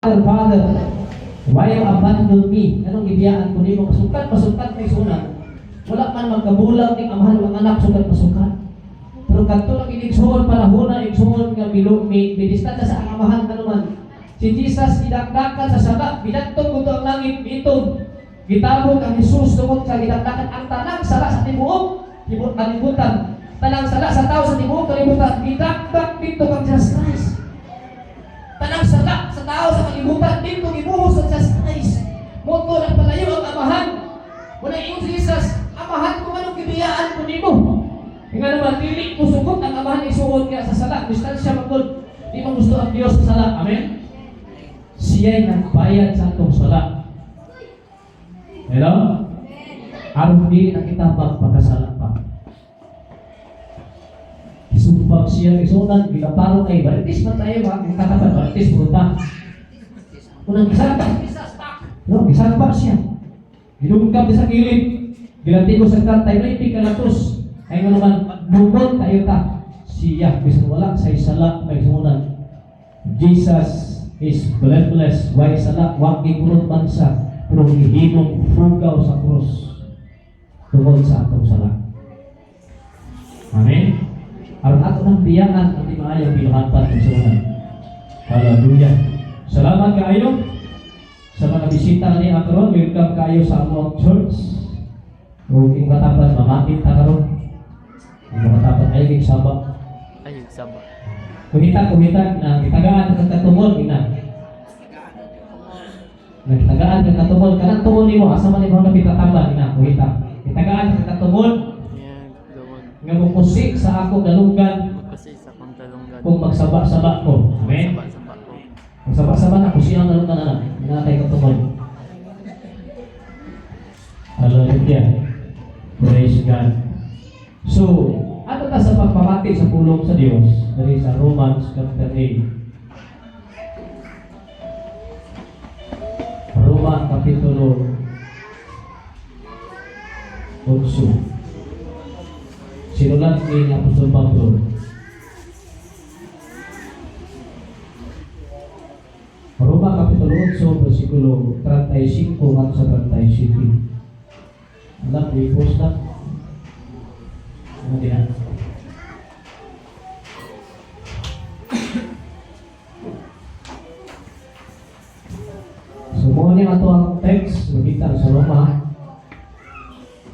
"Father, Father, why you abandon me?" Anong gibiyaan ko nimo? Masukat, masukat kay sunan. Wala man magkabulag ning amahan ug anak, sukat masukat. Pero kadto lang inigsuon panahona, igsuon nga milo mi distansya sa ang amahan kanuman. Si Jesus gidakdakan sa sala, bidagtong guto ang langit mitong. Gitabog ang Jesus tungod sa gidakdakan ang tanang sala sa tibuok tibuok kalibutan. Tanang sala sa tao sa tibuok kalibutan gidakdak dito kang Jesus Christ. Tanang sala sa tao sa kalibutan dito gibuhos sa Jesus Christ. Mao to nagpalayo ang amahan. Muna ingon si Jesus, "Amahan ko, nganong gibiyaan ko nimo?" Nga naman, dili mo sugot ang amahan isuot nga sa sala. Distansya magod. Di mo gusto ang Diyos sa sala. Amen? Siya'y nagbayad sa atong sala. Hello? Aron dili na kita magpakasala pa. Isumpag siya isunan, gilaparo kay baritis man tayo ba? Ang katapat, baritis mo ta. Unang gisalpa, no, gisalpa siya. Ginungkap sa kilid. Gilatigo sa 39 kalatos. Ay nga naman, bukod tayo ta. Siya, bisan wala sa sala may sunan. Jesus is blameless. Way sala, wa gikurot man sa, pero gihimong fugaw sa krus tungod sa atong sala. Amen? Aron ato nang biyaan ang di maayong binuhatan ng sunan. Hallelujah. Salamat kaayo sa mga bisita ni karon. Welcome kaayo sa among church. Ug ing katapan mamati ta karon. Ang katapan ay kay saba. Ay, saba. Kuhita, kuhita na gitagaan ka katumol ina. Nagtagaan ka katumol kanang tumol nimo asa man imo napit tataban ina kuhita. Gitagaan ka katumol Yan, doon. Nga mukusi sa ako dalunggan Kasi sa akong talunggan. Kung magsaba-saba ko. Amen. Saba-saba ko. Magsaba-saba na kusi ang dalunggan ana. Ina kay katumol. Hallelujah. Praise God. So, ato ta sa pagpamati sa pulong sa Dios diri sa Romans chapter 8. Roma kapitulo 8. Sinulat ni Apostol Pablo. Roma kapitulo 8 versikulo 35 ngadto sa 37. Alam, i-post na. Ano din? So, mao ni ato ang text, makita sa Roma,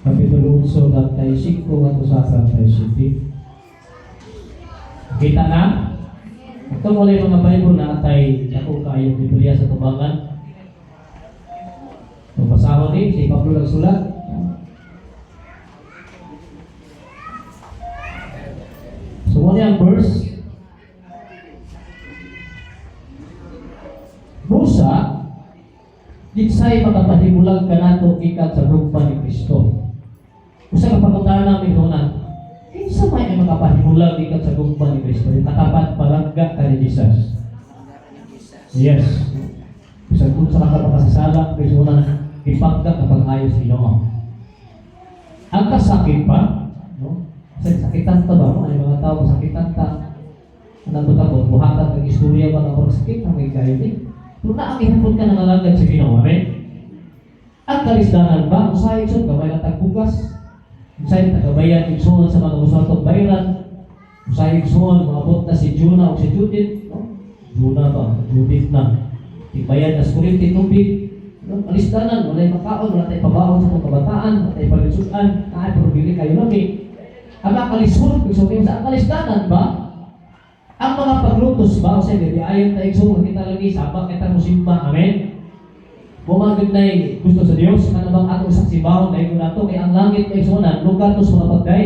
Kapitulo 8, 35 ngadto sa 37. Kita na? Ito wala yung mga Bible na atay dako kaayo Biblia sa tubangan. So, basahon ni si Pablo nagsulat. So, mao ni ang verse. Busa, kinsay makapahimulag kanato gikan sa gugma ni Kristo? Usa ka pangutana mihuna. Kinsa may ang makapahimulag gikan sa gugma ni Kristo? Yung katapat palangga ka ni Jesus. Yes. Bisan kung sa makapakasasala, Kristo na ipangga kapag ayos Ginoo. Ang kasakit pa, no? Sa sakitan ta ba mo? Ay mga tao sakitan ta. Ano ba ta buhatan kag istorya ba nga sakit ang may kayo ni? Pero na ang ihapon ka nangalagad sa Ginoo, amen? Ang kalisdanan ba, usahay igsoon, gamay lang tagbugas. Usahay tagabayan igsoon sa mga gusto atong bayran. Usahay igsoon, maabot na si Juna o si Judith, no? Juna ba? Judith na. Tibayan na sa kuryente, tubig. No? Kalisdanan, walay makaon, wala tayo pabaon sa itong kabataan, wala tayo palisudan, ay pero dili kayo lami. Ang mga kalisod, igsoon sa ang kalisdanan ba? Ang mga paglutos ba, o sa hindi, ayon tayo igsoon, kita lagi, sabak kita mo simba, amen? Bumagod na gusto sa Dios, ano bang atong saksibahon dahil nato kay ang langit kay sunan, lugar to sa mga pagday.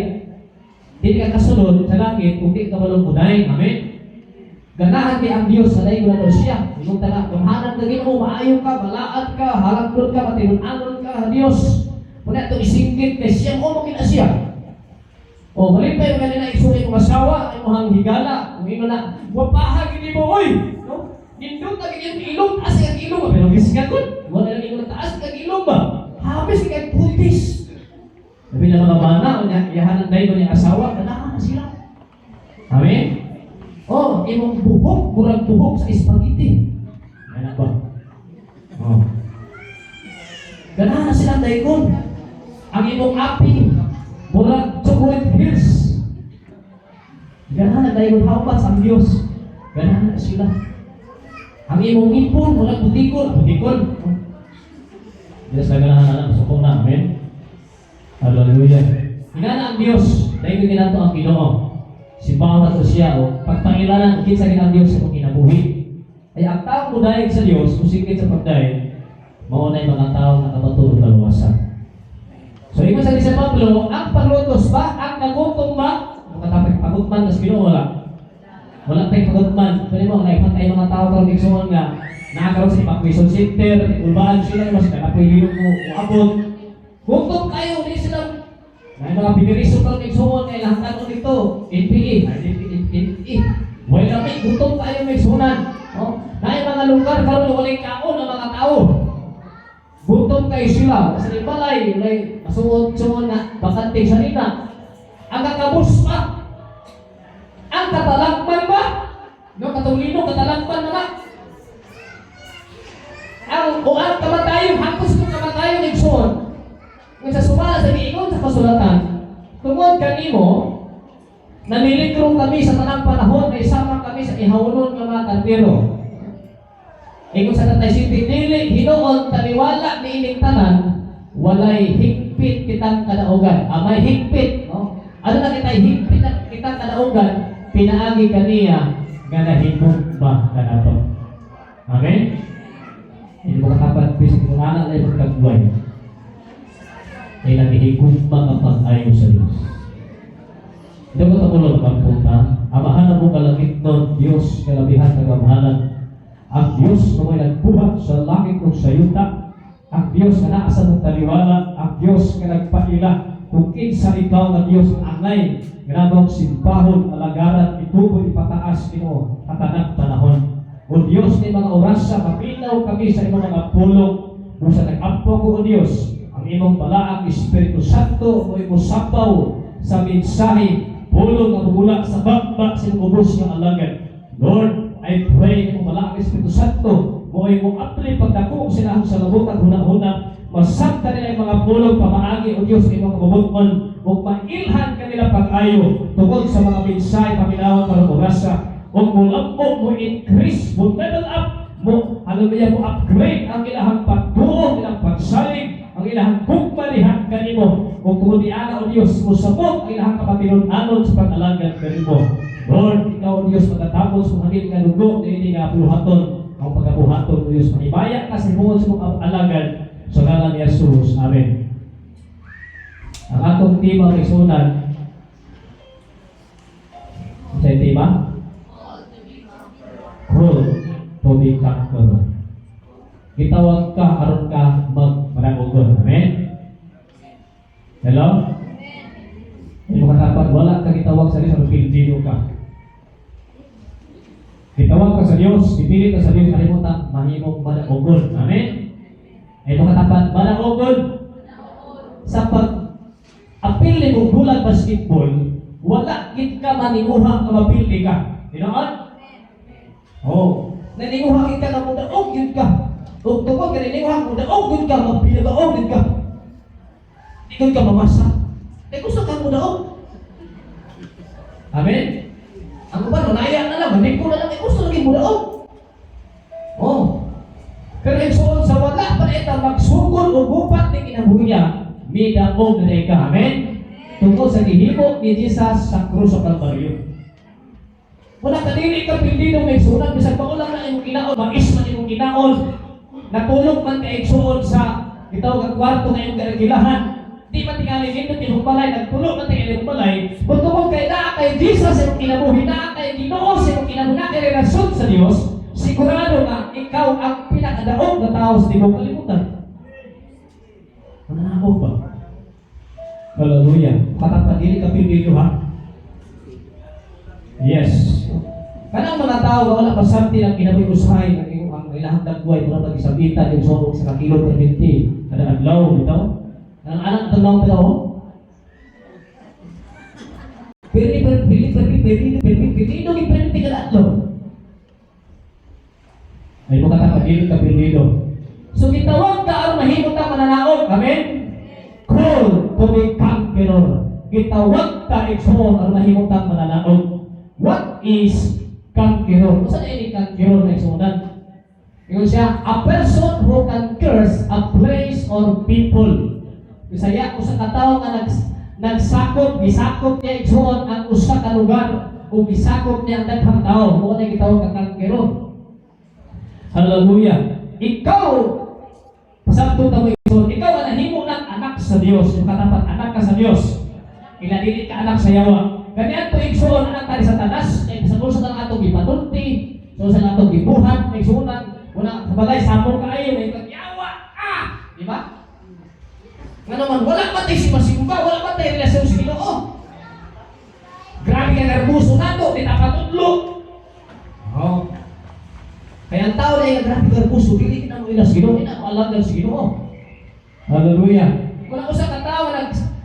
Dili ka kasunod sa langit kung di ka balong muday, amen? Ganahan kay ang Dios sa daygon nato siya. Ingon ta nga, gamhanan ka Ginoo, maayo ka, balaad ka, halangdon ka, matinud-anon ka, Dios. Muna ito isinggit kay siya mo kina siya. O malipay mo kanina isuri mong asawa, imong higala, kung ino na, wapaha gini mo, oy! No? Nindot na gini ilong, taas kag ilong, pero gising ka wala lang ilong, taas kag ilong ba? Habis kay putis. Sabi na mga bana, unya, iyahan ang dayon niya asawa, ganahan na sila. Amen? Oh, imong buhok, murag buhok sa spaghetti. Ano ba? Ganahan na silang daygon. Ang imong aping, murag Chocolate Hills. Ganahan na daygon, how much ang Diyos? Ganahan na sila. Ang imong ipon, murag butikon. Butikon. Diyos na ganahan na lang, sukong na. Amen? Hallelujah. Ingana ang Diyos, dahil ginato ang Ginoo. Si Bawat o siya, o pagpangilanan, kinsa gid ang Diyos sa imong kinabuhi. Ay ang taong mudayeg sa Diyos, musikit sa pagdayeg, mao na mga tao nakabato og kaluwasan. So, ingon sa San Pablo, ang paglutos ba, ang kagutom ba, makatapik pagutman, tas Ginoo wala. Wala tayong pagutman. Pwede mo, naipan tayo mga tao karon igsuon nga, nakakaroon sa evacuation center, ulbaan sila, mas nakapuy mo, uabot. Gutom kayo, di sila may mga biniriso karon igsuon nga ilang kanon dito. NPE, NPE. Wala kami, gutom kayo may sunan. No? Naay mga lugar karon walay kaon ang mga tao. Gutom kayo sila. Sa balay, walay masuot-suot na bakante sa nila. Ang kakabus pa. Ang katalakman ba? No, katong lino, katalakman na na. Ang o ang kamatayon, hapos kong kamatayon igsuon. Kung sa sumala sa giingon sa kasulatan, tungod kanimo, nalilikro kami sa tanang panahon, na isama kami sa ihawnon nga mga kaldero. Ingon sa Tatay City, dili hinuon taliwala ni ining tanan, walay higpit kitang kadaugan. Amay higpit, no? Ano na kita higpit na kitang kadaugan, pinaagi kaniya nga nahigugma kanato. Amen? Hindi mo katapat, bisig mo na lang pagkagway ay naghihigugma kapag ayon sa Diyos. Hindi ko tapulong magpunta. Amahan na mo kalangit nun, Diyos, kalabihan kagamahanan. Ang Diyos na may nagbuhat sa langit ug sa yuta. Ang Diyos nga naa sa mong taliwala. Ang Diyos nga nagpaila. Kung kinsa ikaw nga Diyos angay, nga namong simbahon, alagaran, itubo, ipataas Ginoo, katanang panahon. O Diyos, ni mga orasa, mapinaw kami sa imong mga pulong. Kung sa nag-ampo ko, O Diyos, ang imong balaang Espiritu Santo o imong sapaw sa mensahe, pulong nga mugula sa baba sa imong ubos nga alagad. Lord, I pray imong balaang Espiritu Santo mo imong apli pagdako sa sa labot at huna-huna, masabta nila ang mga pulong pamaagi, O Diyos, imong kabubut-on ug mailhan kanila pag-ayo tungod sa mga mensahe paminawon karong orasa ug mulambo, mo increase, mo level up, mo, hallelujah, mo upgrade ang ilahang pagtuo, ilang pagsalig, ang ilahang gugma kanimo. Ug tungod niana, O Dios, mosabot ang ilahang kapatinon-anon sa pag-alagad kanimo. Lord, ikaw, O Dios, magatapos kung halin nga dugo niini nga buhaton ang pagabuhaton, O Dios, mahimaya ka sa himuon sa imong alagad sa ngalan ni Jesus. Amen. Ang atong tema kay sunan sa tema Call to be conqueror. Gitawag ka aron ka magmanaogon. Amen? Hello? Hindi mo katapat, wala ka gitawag sa Diyos, aron pildido ka. Gitawag ka sa Diyos, ipili ka sa Diyos, aron mo ta mahimong manaogon. Amen? Ay mo katapat, manaogon. Sa pag apil ni mong bulag basketball, wala gid ka maninguha nga mapildi ka. Tinuod? Oh, naninguha gid ka nga mudaog gyud ka. Ug tungod ka naninguha mudaog gyud ka, mapiladaog gyud ka. Di gyud ka mamasa. Kay gusto ka mudaog. Amen? Ang uban, manaya na lang, ko na lang, eh, gusto lagi mudaog. Oh. Pero igsoon sa wala pa na ita magsugod o gupat ni kinabuhi niya, midaog na ka. Amen? Tungkol sa gihimo ni Jesus sa krus sa Kalbaryo. Wala ka dili ka pildido may sunan, bisag maulang na imong ginaon, mais man imong ginaon. Natulog man ka igsuon sa gitawag ang kwarto nga imong garagilahan. Di man tingali nindot imong balay, nagtulog man tingali imong balay. Kung tungkol kay naa kay Jesus imong kinabuhi, naa kay Ginoo sa imong kinabuhi, naa kay relasyon sa Dios, sigurado nga ikaw ang pinakadaog na tao sa tibuok kalibutan. Mananaog ba? Hallelujah. Katapad dili ka pildido ha. Yes. Kanang mga tao nga wala pasabti ang kinabuhi usahay ang imong ang ilahang dagway mura pag isabitan yung sunog sa kakilo perminti kada adlaw bitaw. Ang anak tanong bitaw. Pili pili pili pili pili pili pili pili pili kada adlaw. Ay mo katapad dili ka pildido. So gitawag ka aron mahimo ta mananaog. mananaog. Amen? Called to be conqueror. Gitawag ta, igsoon, aron mahimo tang mananaog. What is conqueror? Unsa na ini conqueror na, igsuonan? Ingon siya, a person who conquers a place or people. Bisaya, usa ka tawo nga nagsakop, gisakop niya, igsuon, ang usa ka lugar o gisakop niya ang daghang tao. Mao na gitawag nga conqueror. Hallelujah. Ikaw, pasabto ta mo, igsuon, ikaw ang nahimo ng anak sa Dios, yung katapat anak ka sa Dios. Ila dili ka anak sa yawa. Kani ato, igsuon, anak ta ni Satanas, kay sa bulsa ng atong gipanulti, sa sa atong gibuhat, igsuonan, una sa balay samong kaayo may yawa. Ah, di ba? Nga naman, wala man tay simba, wala man tay relasyon sa Ginoo. Grabe ka nerboso nato, di ta patudlo. Oh. Kaya ang tao na yung grabe nerboso, dili na mo ila sa Ginoo, di na mo alagad sa Ginoo. Hallelujah. Kung ang usa ka tawo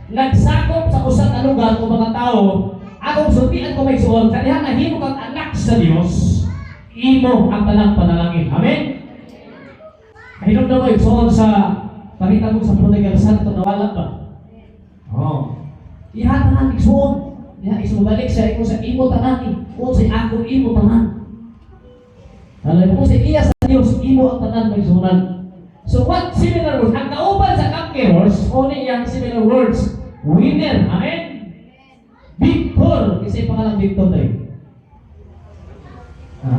nagsakop sa usa ka lugar o mga tao, akong sultian ko may suon, sa diha nahimo kang anak sa Dios, imo ang tanang panalangin. Amen? Kahinumdom mo, igsuon, sa pangitabo sa prodigal son ito, nawala ba? Oh. Iha tanan, igsuon. Iha isumabalik siya, imo sa imo tanan eh. Kung sa ako imo tanan. Alam mo, kung sa iya sa Dios, imo ang tanan, may. So what similar words? Ang kauban sa conquerors, only yung similar words. Winner. Amen? Victor. Kasi pangalang Victor tayo. Ha?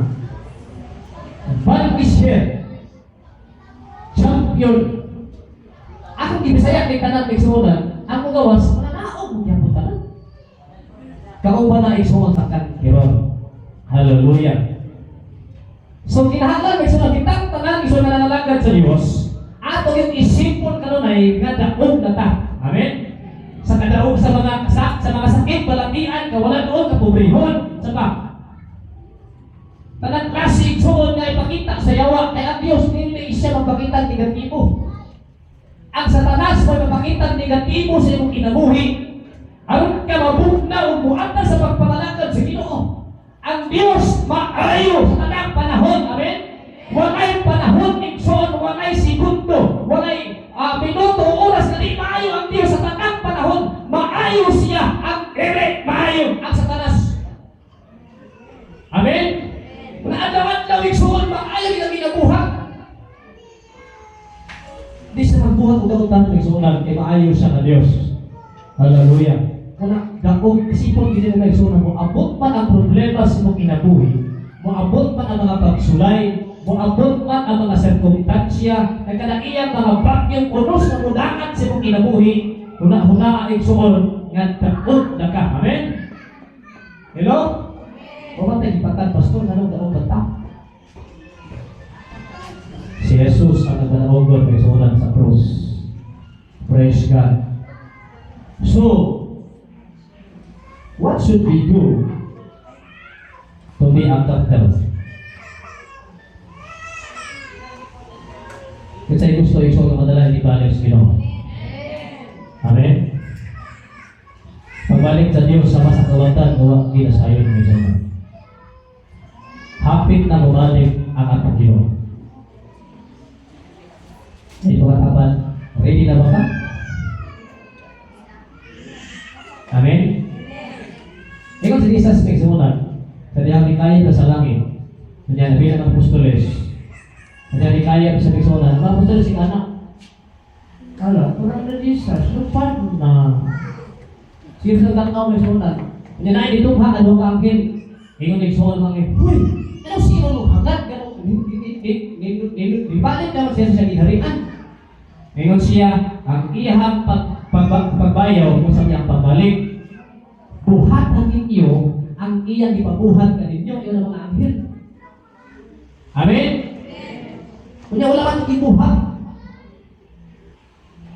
Vanquisher. Champion. Akong gibisaya kay tanan, igsuonan, ako gawas, mananaog mo gyapon tanan. Kauban na, igsuon, sa conqueror. Hallelujah. So kinahanglan may sunod kitang tanan, igsuon, nga nangalagad sa Dios. Ato yung isipon kanunay nga daog na ta. Amen. Sa kadaog sa mga sakit, balatian, kawalan doon, kapobrehon, sa pa. Tanang klase, igsuon, nga ipakita sa yawa kay ang Dios dili siya magpakita ng negatibo. Ang Satanas mo magpakita ng negatibo sa imong kinabuhi. Aron ka mabugna ug muantar sa pagpangalagad sa Ginoo. Ang Dios maayo sa tanang panahon. Amen. Walay panahon, igsoon, walay segundo, walay minuto o oras na di maayo ang Dios sa tanang panahon. Maayo siya, ang ere maayo ang Satanas. Amen. Kung adlaw-adlaw, igsoon, maayo ang ginabuhat. Di siya magbuhat og dautan, igsuonan, kay maayo siya nga Dios. Hallelujah. Kuna daog isipon gid mo, igsuonan, mo abot man ang problema sa imong kinabuhi, moabot man ang mga pagsulay, moabot man ang mga sirkumtansya, nagkanaiyang mga bagyong unos na mudangan sa imong kinabuhi, huna-huna, igsuon, nga daog na ka. Amen? Hello? O man tayo gipatan, pastor, anong daog ba ta? Si Jesus ang nagpanaogon kay sunan sa krus. Praise God. So, what should we do to be a conqueror? Kasi gusto iso nga madala hindi balik sa Ginoo. Amen. Pagbalik sa Dios sama sa kawatan, gawa ginasayon ng Ginoo. Hapit na mabalik ang atong Ginoo. Ito katapan, ready na ba ka? Amen? Ingon si Jesus kay sunan, sa dihang nikayap sa langit, kanya nabi ng apostoles, sa dihang nikayap sa igsuonan, mga apostoles si anak, ala, kurang na Jesus, lupad na. Sige sa tanaw may sunan, kanya na dito ha, ano ka anghel? Ingon igsuon mga, "Huy, ano sino nung hanggat?" Ganun, di balik naman siya sa giharian. Ingon siya, ang iyahang pagbayaw kung sa iyang pagbalik, buhatan ninyo ang iyang ipabuhat kaninyo, yun ang mga anghel. Amen? Kunya wala man ibuhat.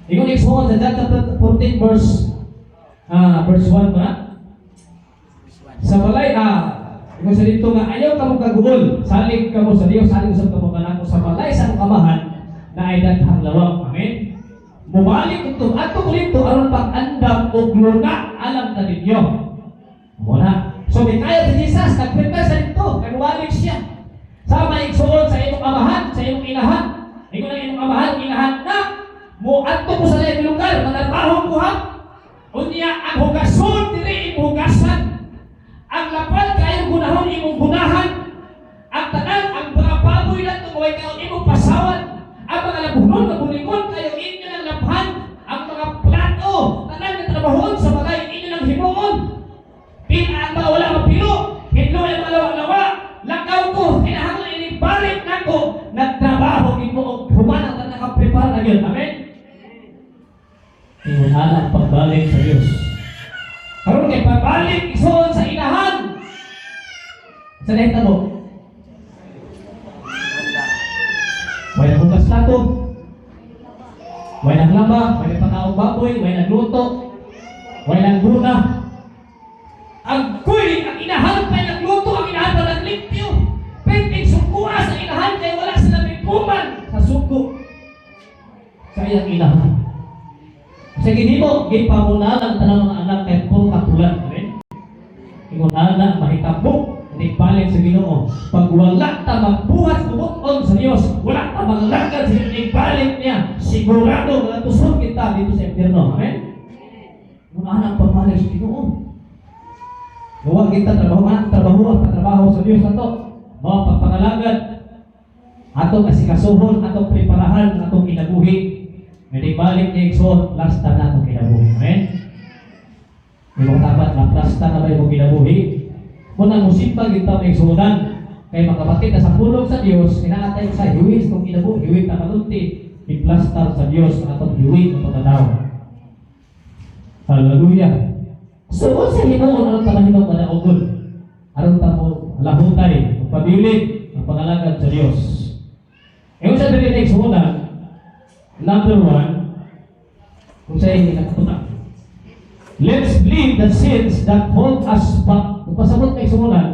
Ingon igsuon sa John chapter 14 verse 1 ba? Sa balay ingon sa dito nga ayaw kamo kaguol, salig kamo sa Dios, salig usab kamo kanako sa balay sa akong amahan na ay daghang lawak. Amen. Mubalik ito ato ko dito aron pag-andam og luna alam na ninyo. Muna. So mikayap si Jesus, nag-prepare sa dito, kay mubalik siya. Sama igsuon sa imong amahan, sa imong inahan. Ingon ang imong amahan, inahan na, Mo adto ko sa laing lugar, manarbaho ko ha. Unya ang hugason diri imong hugasan. Ang lapad kayo gunahon imong gunahan. Ang tanan, ang mga baboy na ito, way kaon imong pasawan. Ang mga labunon, labuningon, kayo inyo ng labhan. Ang mga plato, tanan nga trabahoon sa balay, inyo ng himuon. Pila ang mga wala mapilo, hinlo ang mga lawa-lawa, lakaw ko, kinahanglan ining balik nako, nagtrabaho gid mo og human ang tanan nakaprepare na gyud. Amen? Ingon ana ang pagbalik sa Dios. Karon kay pagbalik isuon sa inahan. Sa nahitabo, Wala. way naghugas plato, way naglaba, way nagpakaong baboy, way nagluto, way nagguna. Ang kuy, ang inahan pa nagluto, ang inahan pa naglimpyo. Penting sukua sa inahan kay wala sila may puman sa suko. Sa iyang inahan. Sa ginhimo, gipamunalan tanang mga anak kay puro katulan. Amen? Ingon ana mahitabo balik sa Ginoo. Pag wala ta magbuhat bumuton sa Dios, wala ta maglakad sa Ginoo balik niya, sigurado nga tusod kita dito sa impyerno. Amen? Ingon ana ang pagbalik sa Ginoo. Gawa kita trabaho ang trabaho ang trabaho sa Dios ato. Mao pagpangalagad atong asikasuhon, atong preparahan, atong kinabuhi. May balik ni igsoon, lasta na atong kinabuhi. Amen? Imong dapat maplasta na ba imong kinabuhi? Kung ang musipag kita may igsuonan, kay makabakit na sa pulong sa Dios, kinaatay sa hiwis kung kinabuhi, hiwi ta malunti, iplastar sa Dios ang atong hiwi ng pagkatao. Hallelujah. So, unsa hinuon aron ta mahimong madaogon? Aron ta mo lahutay, magpabilin ang pangalagad sa Dios. Ingon sa diri na igsuonan, number one, kung sa inyo nakatunan. Let's leave the sins that hold us back. Kung pasabot na igsuonan,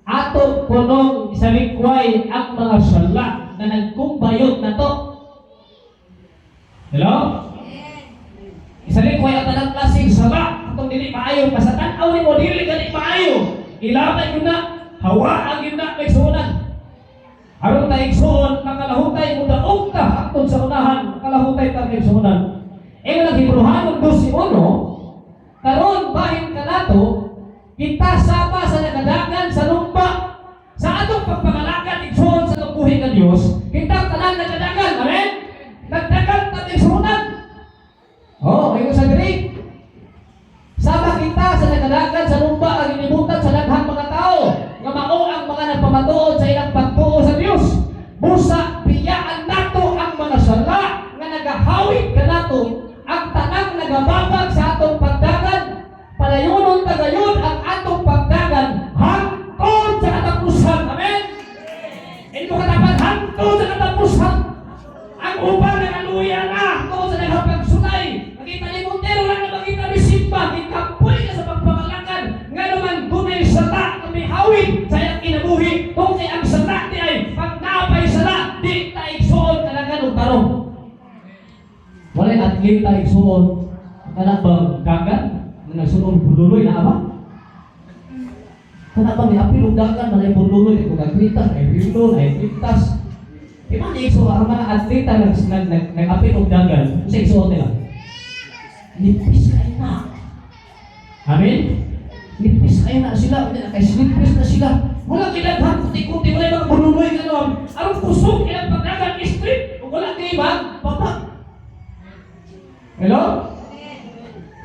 ato kunong isalikway ang mga sala na nagkumbayot na to. Hello? Isalikway ang tanang klaseng sala atong dili maayo, basta tan-aw nimo dili gani maayo. Ilabay gyud na, hawaan gyud na may suonan. Aron ta igsuon, makalahutay mo daog ta hangtod sa unahan, makalahutay ta kay igsuonan. Ingon ang Hebreohanon 12:1, karon bahin kanato, kita sama sa nagadagan sa lumba. Sa atong pagpangalagad igsuon sa atong buhi nga Dios, kita tanan nagadagan, amen? Nagdagan ta igsuonan. Oh, ingon sa Greek. Sama kita sa nagadagan sa lumba ang inibutan sa daghang mga tao nga mao ang mga nagpamatuod sa ilang pagtuo sa Dios. Busa biyaan nato ang mga sala nga nagahawid kanato ang tanang nagababag sa atong pagdagan. Padayonon ta gayon ang atong pagdagan hangtod sa katapusan. Amen. Hindi mo katapat hangtod sa katapusan. Ang uban nagaluya na tungod sa daghang pagsulay. Makita ni Montero lang na makita ni Simba, gikapoy ka sa pagpangalagad. Nga naman dunay sala nga mihawid sa iyang kinabuhi. Tungod kay ang sala di ay pag naapay sala, di ta igsuon kalagan og tarong. Walay atleta igsuon kana bang dagan nga nagsuon bululoy na ba? Kana bang niapil og dagan manay bululoy kay kung atleta ay rilo ay atletas. Di ba ni igsuon ang mga atleta nag nag nag nag-apil og dagan, unsa igsuon nila? Nipis kayo na. Amen? Nipis kayo na sila, unya na kay nipis na sila. Wala kailangan kuti-kuti, wala mga bululoy ka noon. Aron kusog ilang pagdagan street, ug wala kay ba? Babag. Hello?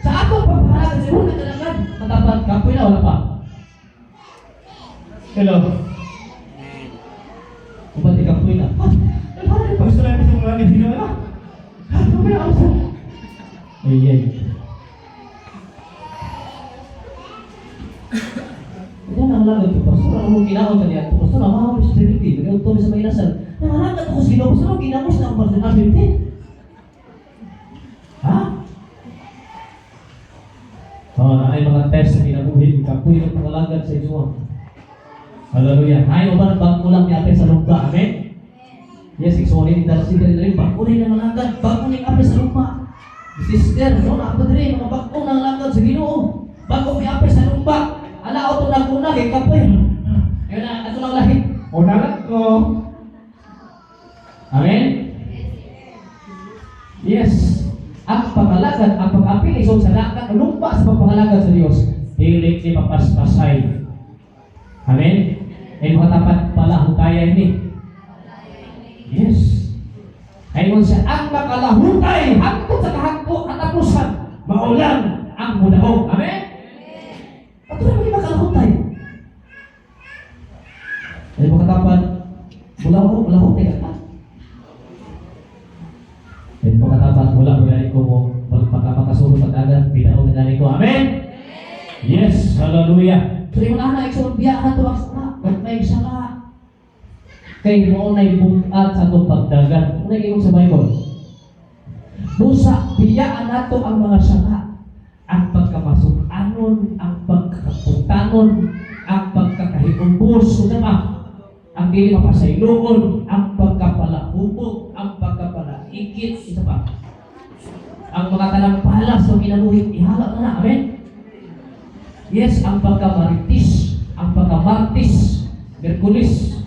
Sa atong pagpahalagad siguro nagdalagan, matapat kapoy na wala pa. Hello? Amen. Uban di kapoy na. Ah, ay parang pag gusto namin sa mga hindi na. Ah, kapoy na ako sa. Ay, ay. Ito na ang ko, pastor, ano mong ginaon ka niya? Pastor, ang mga sa 70, bigyan ko sa mga inasal. Nangalagad ako sa Ginoo, pastor, ang ginamos na ang pastor, ang 50. Ha? Oh, na ay mga test sa kinabuhi, kapoy ng pangalagad sa inyo. Hallelujah. Ay, uban bago lang ni sa lumba. Amen? Yes, igsuon ni dala si diri diri bago ni nangalagad, bago ni ape sa lumba. Sister, no, na ako diri mga bago nangalagad sa Ginoo. Bago mi ape sa lumba. Ala auto na kuna kay kapoy. Ayun na, ato lang lahi. O nalat ko. Amen? Yes. Ang pangalagad, ang pag-apil isod sa dagat, lumpa sa pagpangalagad sa Dios, dili ni mapaspasay. Amen? Ay mga tapat palahutaya ini. Yes. Ay mo siya, ang makalahutay, hangtod sa kahagpo, katapusan, mao lang ang mudaog. Amen? Patuloy mo yung makalahutay. Ay mga tapat, mulahutay ka. Ay mga tapat, wala mo gani ko mo, makasulod pag-agad, bidaog na gani ko. Amen? Yes, hallelujah. So yung ana, igsoon biya na to ang sala, may sala. Kay mao na'y bugat sa atong pagdagan. Ano ingon sa Bible? Busa, biyaan nato ang mga sala. Ang pagkamasuk-anon, ang pagkakaputanon, ang pagkakahiumbos, ano pa? Ang dili mapasayloon, ang pagkapalahubog, ang pagkapalaikit, isa pa. Ang mga tanang palas sa kinabuhi, ihala na na. Amen? Yes, ang pagkamaritis, ang pagkamartis, Merkulis,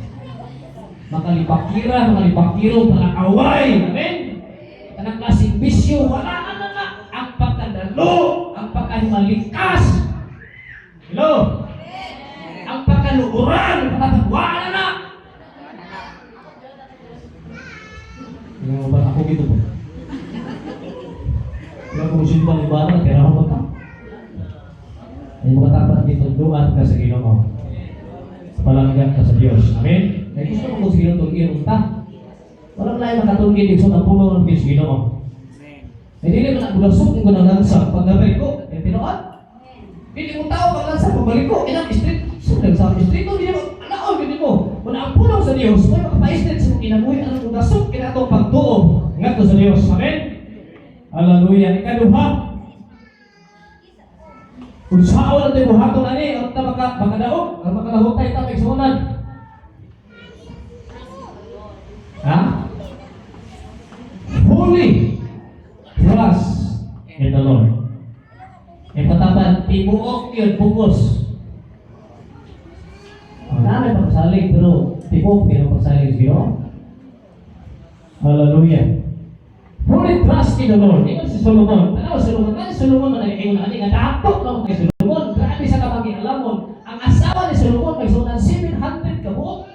makalibakira, makalibakiro, palakaway. Amen? Kanang klaseng bisyo, wala na na. Ang pagkadalo, ang pagkahimalikas. Hello? Ang pagkaluuran, wala na na. Yung ba ako gito po? Yung kung sino ba ibana, kaya ako ba? Ay mga tapat gitunduan ka sa Ginoo. Palangga ka sa Dios. Amen? Kaya gusto mo kung sa Ginoo tugin ta. Walang lain makatugin igsoon ang pulong ng Diyos Ginoo. Ay dili man ang bulasok ko ng lansa pag ko, eh tinuod. Dili mo tao pag lansa pagbalik ko, inang street, sa sa street dili mo anaon gid mo. Kun ang pulong sa Dios, may makapa-street sa imong kinabuhi ang bulasok kina atong pagtuo ngadto sa Dios. Amen? Hallelujah. Ikaduha, unsaon ang buhaton ani ang ta maka makadaog, ang makalahutay ta maigsuonan. Ha? Fully trust in the Lord. Katapan, tibuok yun, bugos. Oh, na may pagsalig, pero tibuok yun ang pagsalig sa Ginoo. Hallelujah. Fully trust in the Lord. Ingon si Solomon. Tanaw si Solomon. Ano si Solomon man ang ingon ani nga dato na kay Solomon. Grabe sa kapangialamon. Ang asawa ni Solomon may sunan 700 ka buok.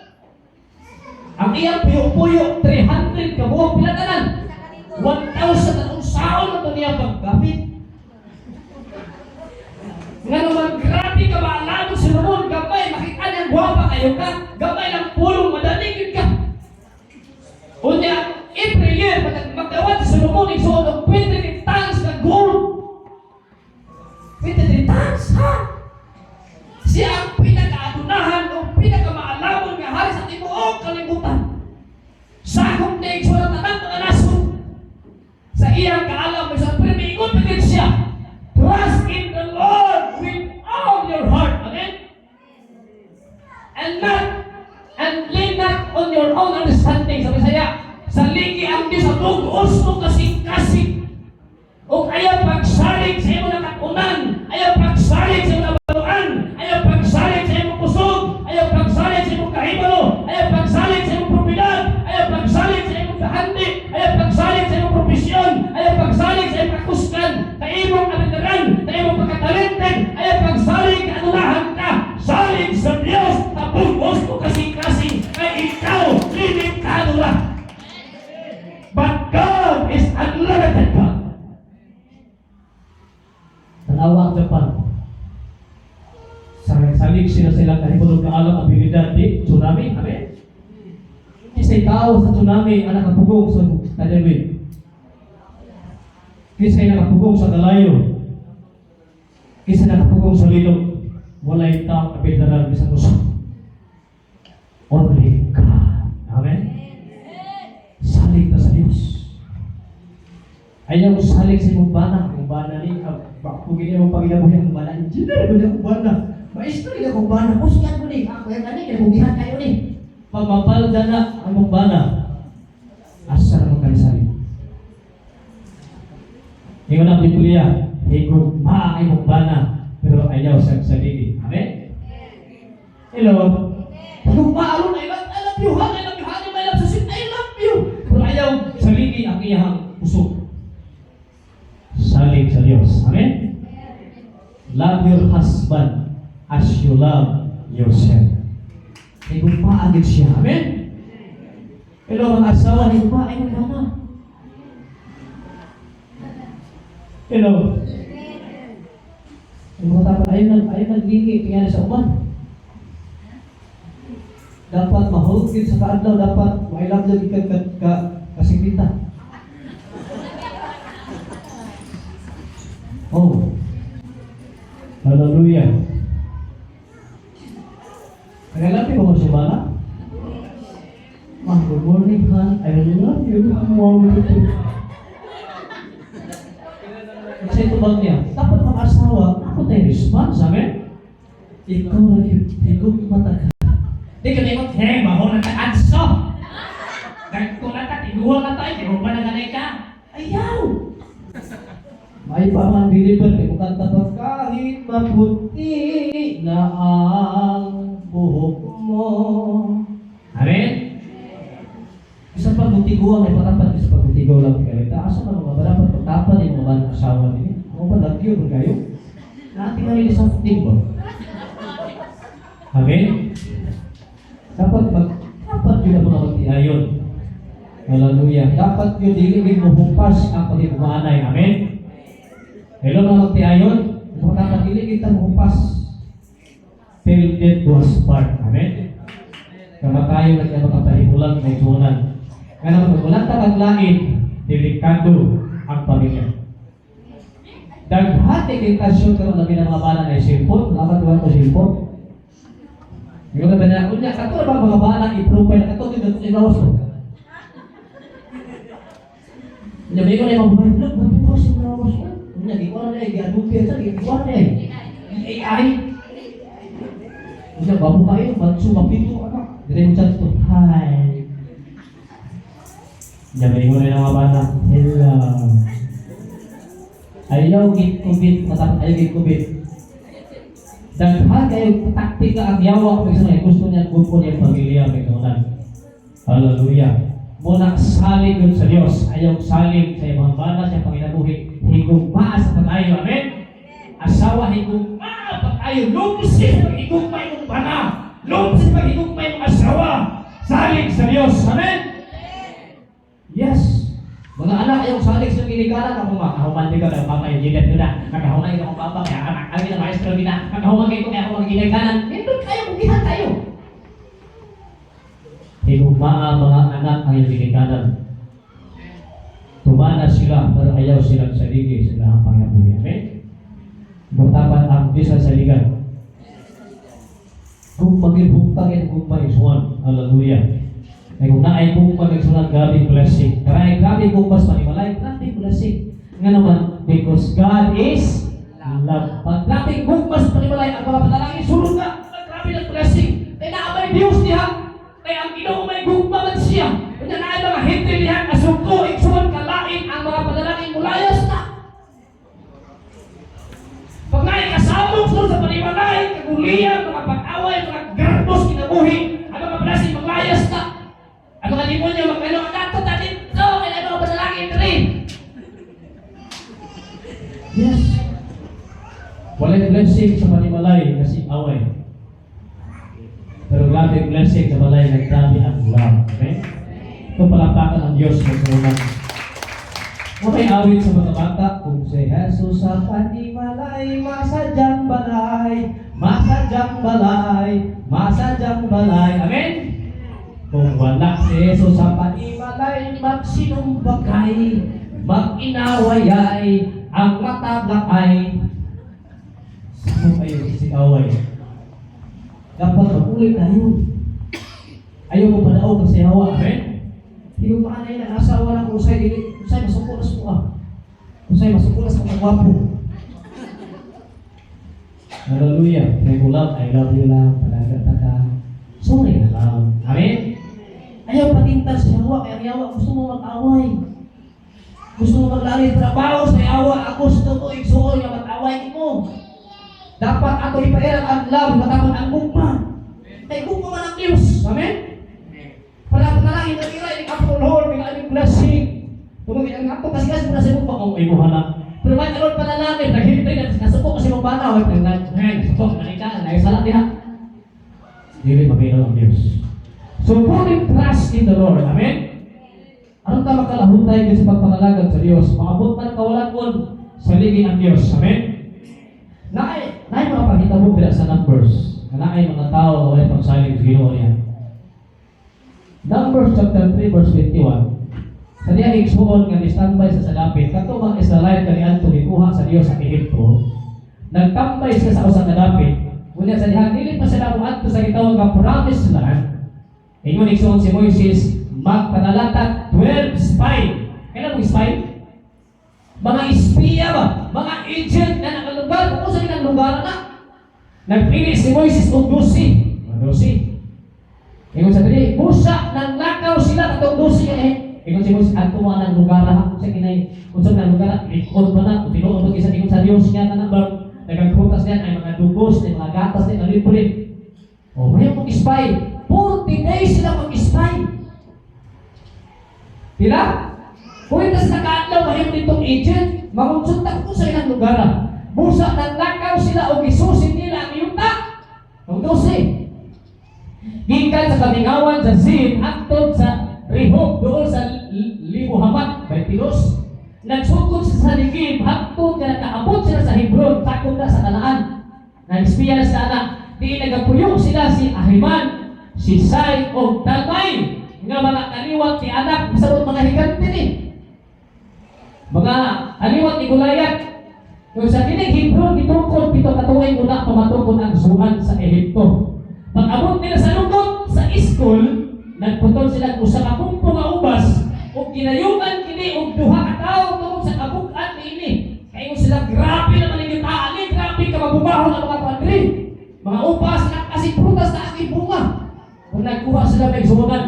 Ang iyang puyo-puyo 300 ka buok. Pila tanan? 1,000 at unsaon na to niya paggamit. Nga naman, grabe ka maalado si Solomon. Gamay, makita niyang gwapa kayo ka. Gamay lang pulong, madali yun ka. Unya, every year, magdawat si Solomon, igsuon og 23 tons na gold. 23 tons, ha? Siya ang pinakaadunahan o pinakamaalamon nga hari sa tibuok kalibutan. Sakop niya igsuon ang tanang mga nasod. Sa iyang kaalam, may sa pero pa din siya. Trust in the Lord with all your heart. Amen? And lean not on your own understanding. Sa Bisaya, saligi ang Diyos sa bug-os mo kasing-kasing. O ayaw pagsalig sa imong nakatunan, ayaw pagsalig sa imong nabaluan, ayaw pagsalig sa imong kusog, ayaw pagsalig sa imong kahibalo, ayaw pagsalig sa imong propiedad, ayaw pagsalig sa imong kahandi, ayaw pagsalig sa imong profesyon, ayaw pagsalig sa imong kakusgan, sa imong abilidad, sa imong pagkatalented, ayaw pagsalig kaanunahan ka, salig sa Diyos, sa bug-os mo kasing-kasing, kay ikaw, limitado ra. But God is unlimited God. Tanawa ang Japan. Sa salig sila silang kahibulog kaalam abilidad di tsunami. Amen? Kisay tao sa tsunami ang nakapugong sa Tadawin. Kisay nakapugong sa Kalayo. Kisay nakapugong sa Lilog. Walay tao kapidaran bisan usa. Only God. Amen? Salig ta sa Diyos. Ayaw salig sa imong bana. Ang bana ni, bako gini ang panginabuhi ang bana. Engineer ko akong bana. Maestro gini akong bana. Kusgan ko ni. Ako yan ani, kinabugihan kayo ni. Pag mapalda na ang imong bana, asa na mo kalisali. Ingon ang Biblia, higugma ang imong bana, pero ayaw sa saligi. Amen? Hello? Higugma aron, I love you, honey, I love you, honey, my love, I love you. Pero ayaw saligi ang iyang kusog. Love your husband as you love yourself. Higugmaa gyud siya. Amen? Pero ang asawa, higugmaa imong bana. Hello. Ang mga tapad, ayaw naglingi, tingnan sa uban. Dapat mahulog sa kaadlaw, dapat I love you ka ka ka kasigita. Oh. Hallelujah. Nagalapi ba ko siya bala? Ma, good morning, han. I love you. Wow. Kasi ito bang niya? Dapat mga asawa, ako tayo response, amen? Ikaw lagi, ikaw mata ka. Di ka na hey, baho na ta, anso! Ganito na ta, tinuwa na tayo, tinuwa na ganay ka. Ayaw! May pa man believer, kay kanta pa, kahit maputi na ang buhok mo. Amen? Isa pag mutigo may patapat isa pag mutigo lang kayo. Taas man mga dapat pagtapan yung mga man asawa nini. Mga ba lagyo ba kayo? Natin ka nila sa ba? Amen? Dapat yun ang mga magtiayon. Hallelujah. Dapat yun dili gid mo humpas ang pagigmaanay. Amen? Hello mga magtiayon. Dapat dili gid ta mohumpas. Till death do us part. Amen? Kamatayon na siya makapahimulag na isunan. Nga naman, kung walang tataglain, delikado ang pamilya. Daghan ni tentasyon karon labi ng mga bana na cellphone, dapat wala ko cellphone. Yung na ba unya kato ba mga bana i-profile kato dito sa lawas ko. Unya may ko na yung mga vlog, ba ko sa lawas ko. Unya di ko na giadupi sa di ko na AI. Unya babo kayo, batsu mapito anak. Dire mo chat to. Hi. Unya may ko na yung mga bana. Hello. Ayaw git kubit, matapos ayaw git kubit. Daghan kayo taktika ang yawa kung sa gusto niya grupo niya pamilya may kaunan. Hallelujah. Muna salig yun sa Dios, ayaw salig sa imong bana sa panginabuhi, higugmaa sa pag-ayo. Amen. Asawa higugmaa pag-ayo, lumsi sa paghigugma imong bana, lumsi sa paghigugma imong asawa. Salig sa Dios. Amen. Yes. Mga anak, ayaw salig sa ginikanan ako ma. Kahuman di ka kaya papa yung gigat na. Nakahuman ka akong papa kaya anak kami na maestro gina. Nakahuman kayo kaya ako mga ginikanan. Hindi kayo, mugihan tayo. Higugmaa mga anak ang iyong ginikanan. Tumana sila pero ayaw silang saligi sa ilahang pangabuhi. Amen? Buktapan ang Diyos ang saligan. Kung magibugtang kung maisuan. Hallelujah. Kaya kung naay kung magigsunan, grabe blessing. Kaya grabe kung mas manimalay, grabe blessing. Nga naman, because God is love. Pag grabe kung mas manimalay, ang mga panalangin, sulod ka, grabe ng blessing. Kaya naamay Diyos diha. Kaya ang Ginoo may gugma man siya. Kanya naay mga hinti diha, kasuko, igsuon, kalain, ang mga panalangin, mulayas na. Pag naay kasamok sulod sa panimalay, kagulian, mga pag-away, mga garbos, kinabuhi, ang mga blessing, maglayas na. Ang mga demonyo, mag-ano, nato ta dito, kaya mga panalangin diri. Yes. Walay blessing sa panimalay kasi away. Pero grabe blessing sa balay na grabe ang love. Okay? Ito palakpakan ang Diyos magsunan. Okay, awit sa mga bata, kung si Jesus sa panimalay, masadyang balay, masadyang balay, masadyang balay. Amen? Kung wala si Jesus sa panimalay, magsinumbakay, mag-inawayay, ang matablakay. Sino kayo si away? Dapat magulit tayo. Ayaw mo padaog kasi hawa. Amen? Hindi mo maanay ng asawa na kung sa'yo, dili, kung sa'yo masukulas mo ah. Kung sa'yo masukulas mo kang gwapo. Hallelujah. Pray ko love, I love you lang. Palaga ta ka. Sorry na lang. Amen? Ayaw patintal sa yawa, kaya ang yawa gusto mo mag-away. Gusto mo maglalit trabaho sa yawa, ako gusto mo igsuon nga mag-away mo. Dapat ato ipairal ang love, matapon ang gugma. Kay gugma man ang Diyos. Amen? Para panalangin na ira, ini ako Lord, may aming blessing. Tungod ang ato kasi kasi mo na sa gugma kung imuha na. Pero may karon panalangin, naghintay na, nasuko kasi mong bana, wait, nasuko, nanika, naisala diha. Dili maminaw ang Diyos. So, putting trust in the Lord. Amen? Aron ta makalahutay gyud sa pagpangalagad sa Dios, maabot man kawalan saligi ang Dios. Amen? Naay mga panghitabo dira sa Numbers. Nga naay mga tao nga walay pagsalig sa Ginoo niya. Numbers chapter 3 verse 21. Sa diya igsuon nga ni-standby sa dapit, kato mga Israelite kaniadto gikuha sa Dios sa Ehipto, nagtambay sila sa usa ka dapit. Unya sa diha dili pa sila moadto sa gitawag nga Promised Land. Ingon igsuon si Moises, magpanalatag 12 spy. Kailan mo spy? Mga espiya ba? Mga agent na nakalugar. Kung unsa nilang lugar na. Nagpili si Moises og 12. Mga 12. Ingon sa dili, busa nang lakaw sila katong 12 eh. Ingon si Moises, adto mo ang lugar ha. Unsa kinay, unsa nang lugar, likod ba na, kung tinuod ba kisa ingon sa Dios nga kana ba? Nagagprutas niyan ay mga dugos, ay mga gatas niyan, ay libre. O, may mong spy. 40 days sila mag-spy. Pila? Kung sa nakaadlaw mahimo nitong agent, mangonsulta ko sa ilang lugar. Busa nang lakaw sila o gisusin nila ang yuta. Ang 12. Gikan sa kamingawan sa Zin, hangtod sa Rehob, doon sa Lebo-Hamath, 22. Nagsugod sila sa Negev, hangtod nga nakaabot sila sa Hebron, takot na sa Kanaan. Nag-espiya na sila na, di nagapuyong sila si Ahiman, si Sisai o Talmai, nga mga kaliwat ni Anak, bisabot mga higante ni. Mga kaliwat ni Goliath. Kung sa kining Hebron, gitukod 7 ka tuig una pamatukod ang Zoan sa Ehipto. Pag-abot nila sa lungkot sa Eshcol, nagputol sila og usa ka pungko nga ubas ug ginayuman kini og duha ka tawo tungod sa kabug-at niini. Kay sila, grabe naman ang yutaan ni, grabe ka mabubahon ang mga kwadri. Mga ubas na kasi prutas na ang bunga. Kung nagkuha sila, may sumunod,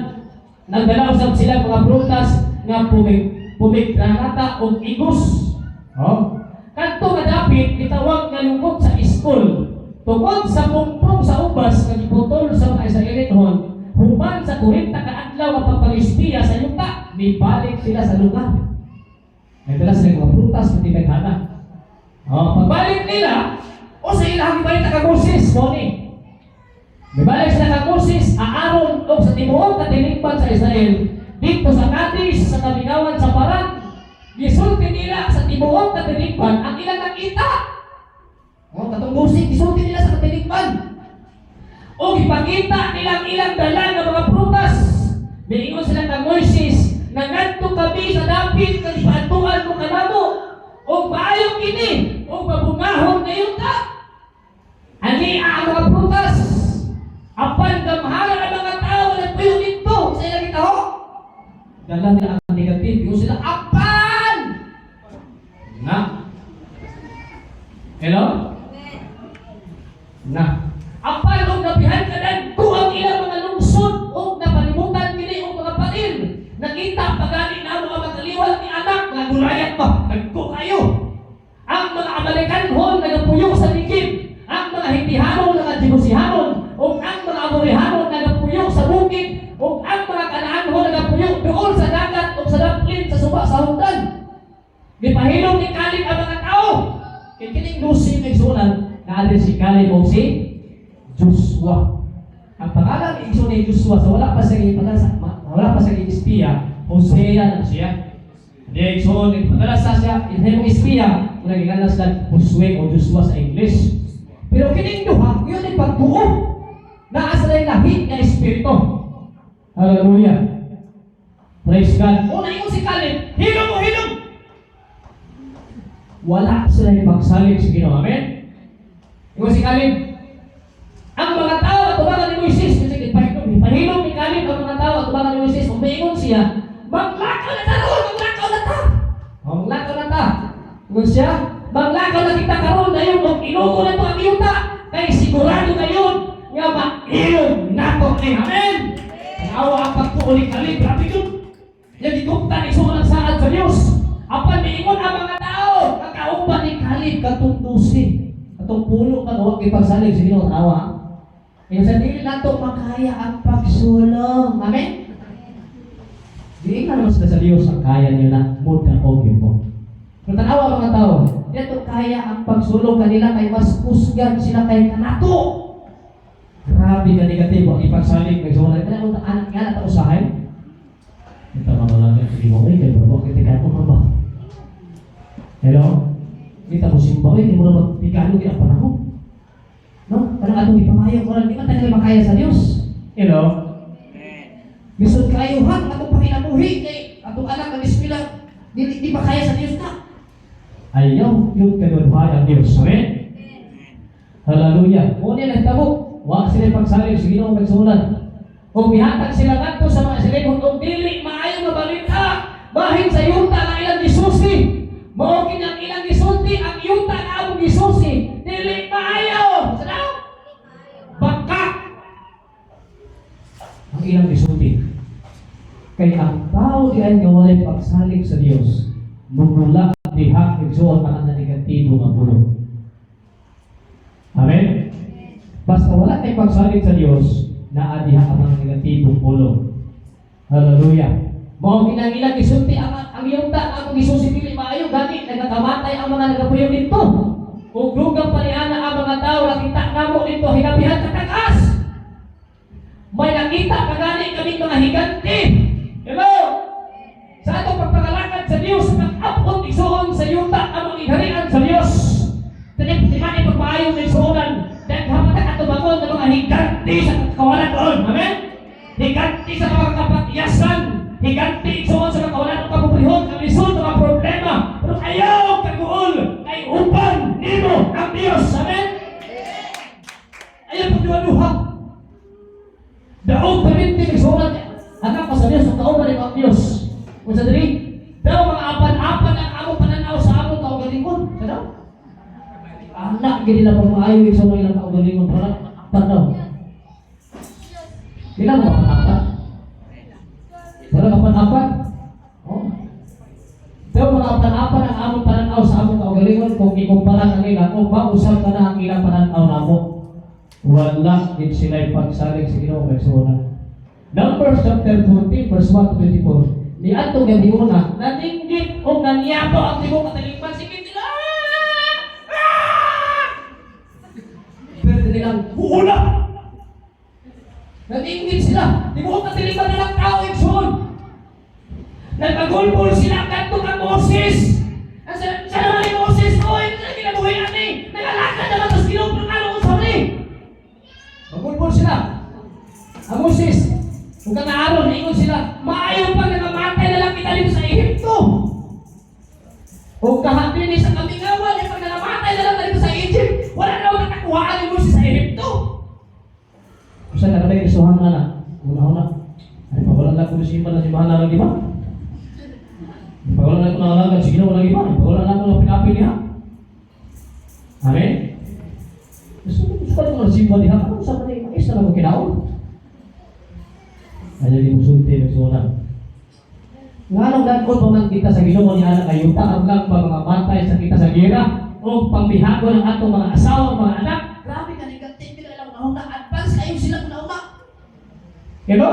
nagdala usab sila mga prutas nga pumigranata og igos. Oh. Kadto nga dapit gitawag nga lungkot sa Eshcol. Tungod sa pungpong sa ubas nga giputol sa mga Israeliton, human sa 40 ka adlaw nga pagpangispiya sa yuta, nibalik sila sa lugar. Nagdala sila mga prutas nga tinaghana. Oh, pagbalik nila, o sa ilang gibalik kang Moses, mo ni. Mibalik sila kang Moses, Aaron o sa tibuok katilingban sa Israel dito sa Kadesh sa kamingawan sa Paran. Gisulti nila sa tibuok katilingban ang ilang nakita. Oh, katong musik, gisulti nila sa katilingban. O gipakita nilang ilang dala nga mga prutas. Miingon sila kang Moises, "Nangadto kami sa dapit nga gipaadtuan mo kanamo. Og maayo kini, og mabungahon nga yuta. Ani ang mga prutas. Apan gamhanan ang mga tao nga nagpuyo dito sa ilang gitaho." Dala nila ang negative. Ingon sila, apan! Na. Hello? Na. Apan og nabihan ka ko ang ilang mga lungsod og napalibutan kini og mga pail. Nakita pagani namo ang mga kaliwat ni Anak, mga Goliath ba? Dagko kayo. Ang mga Amalekanhon nagapuyo sa Negev, ang mga Hitihanon, mga Jebusihanon, ug ang mga Amorihanon nagapuyo sa bukid, ug ang mga Kanaanhon nagapuyo doon sa dagat ug sa daplin sa suba sa Jordan. Gipahilom ni Caleb ang mga tao. Kay kining 12 igsuonan, naa si Caleb o si Joshua. Ang pangalan ni igsoon ni Joshua sa wala pa sa wala pa sa espiya, Hosea na siya. Di igsoon nagpadala sa siya inhimong espiya, kung nagingana sila Josue o Joshua sa English. Pero kining duha, yun ay pagtuo. Naa sa lahi nga espiritu. Hallelujah. Praise God. Una ingon si Caleb, "Hilom mo, hilom!" Wala sila ipagsalig sa Ginoo. Amen? Ingon si Caleb, ang mga tao at tubangan ni Moises, kasi pahilom ni Caleb ang mga tao at tubangan ni Moises, kung maingon siya, "Maglakaw na ta ron, maglakaw na ta. O, maglakaw na ta." Ingon siya, "Maglakaw na kita karon dayon og ilugo na to ang yuta, kay sigurado kayon nga mailog nato ni." Amen. Awa ang pagtuo ni Caleb, grabe yun. Yang giguptan isuon ang saad sa Dios. Apan miingon ang mga tao, ang kauban ni Caleb katong 12. Katong pulo ka wa gipagsalig sa Ginoo, awa. Ingon sa dili nato makaya ang pagsulong. Amen. Di na naman sila sa Dios ang kaya niyo na mudaog yun mo. Pero tanawa, mga tao, di to kaya ang pagsulong kanila kay mas kusgan sila kay kanato. Grabe ka negatibo ang ipagsalig. Nagsuwala ka na anak nga na usahay. Ito mamalagan sa Ginoo ay kay babo kita ko ba? Hello? Kita mo simba oy, di mo na magpigalo gid ang panahon. No? Kanang atong ipangayo ko di man tayo makaya sa Dios. Hello? Bisod kayo ha, atong pakinabuhi kay atong anak ang eskwela di makaya sa Dios na. Ayaw yung kadunhay ang Dios. Amen? Hallelujah. Ngunit nagtabo, wa sila pagsalig sa Ginoo, magsunan. Kung mihatag sila ngadto sa mga Israelhon og dili maayo nga balita bahin sa yuta nga ilang gisusi. Mao kini ang ilang gisulti, ang yuta nga among gisusi dili maayo. Sa daw? Baka ang ilang gisulti. Kay ang tao di ay nga walay pagsalig sa Dios, mumula diha, igsuon, ang negatibo nga pulong. Amen? Basta wala kay pagsalig sa Dios, naa diha ang mga negatibong pulong. Hallelujah. Mao kinang ilang gisulti, ang yuta ang among gisusi dili maayo, gani nagakamatay ang mga nagapuyo dito. Ug dugang pa niana ang mga tao nakita namo dito hinabihan sa tagas. May nakita pa gani kaming mga higante. Hello? Sa atong pagpangalagad sa Dios, sa pag-upon igsuon sa yuta ang mga iharian sa Dios. Tani di man pagpaayo sa igsuonan, daghan man ato bangon ng mga higante sa kawalan doon. Amen? Higante sa mga kapatyasan, higante, igsuon, sa mga kawalan ng kapobrehon, ang lisod, mga problema. Pero ayaw kaguol kay uban nimo ang Dios. Amen? Ayaw pagduha-duha. Daog perminti, igsuonan, anak ko sa Dios, ang kauban nimo ang Dios. Kung sa diri, pero mga apan-apan ang among pananaw sa among kaugalingon. Sa daw? Anak, gini na pamaayo sa mga ilang kaugalingon. Wala, apan daw. Kailan mo apan-apan? Wala ka apan-apan? Oh. Pero mga apan-apan ang among pananaw sa among kaugalingon kung ikumpara kanila, kung mausap ka na ang ilang pananaw namo. Wala din sila pagsalig sa Ginoo kay sunan. Numbers chapter 14 verse 1 to 24. Ni atong gabi una, naninggit o nanyabo ang tibuok katalingman. Sige sila! Ah! Pero nilang huula! Naninggit sila. Tibuok katalingman na lang tao, igsoon. Nagpagulbol sila kadto kang Moses. Ang sa naman ni Moses, "Oy, ano na kinabuhi ani? Nagalakad naman sa Ginoo, pero ano kung sorry?" Magulbol sila. Ang Moses, ug ang Aaron, ingon sila, "Maayo pa nga mamatay na lang kita dito sa Ehipto. O kahapin ni sa kamingawan, yung pag namatay na lang dito sa Egypt, wala na akong katakuhaan ni Moses sa Ehipto." Usa na kada isuhan nga na. Una-una. Ay, pawala na ko si na si mahal na lagi ba? Pawala na ko nangalaga, sige na wala lagi ba? Pawala na ko nga pinapil niya. Amen? Gusto ko nang simba diha. Ano sa kanila? Mais na lang ko kinaon. Ayaw di musulti, nagsunan. Nganong dad-on pa man kita sa Ginoo ni anak ayuta ang lang pa mga matay sa kita sa gira o pangbihago ng atong mga asawa, mga anak. Grabe ka negative nila ilang nauna. Advance kayo sila kung nauna. Hello?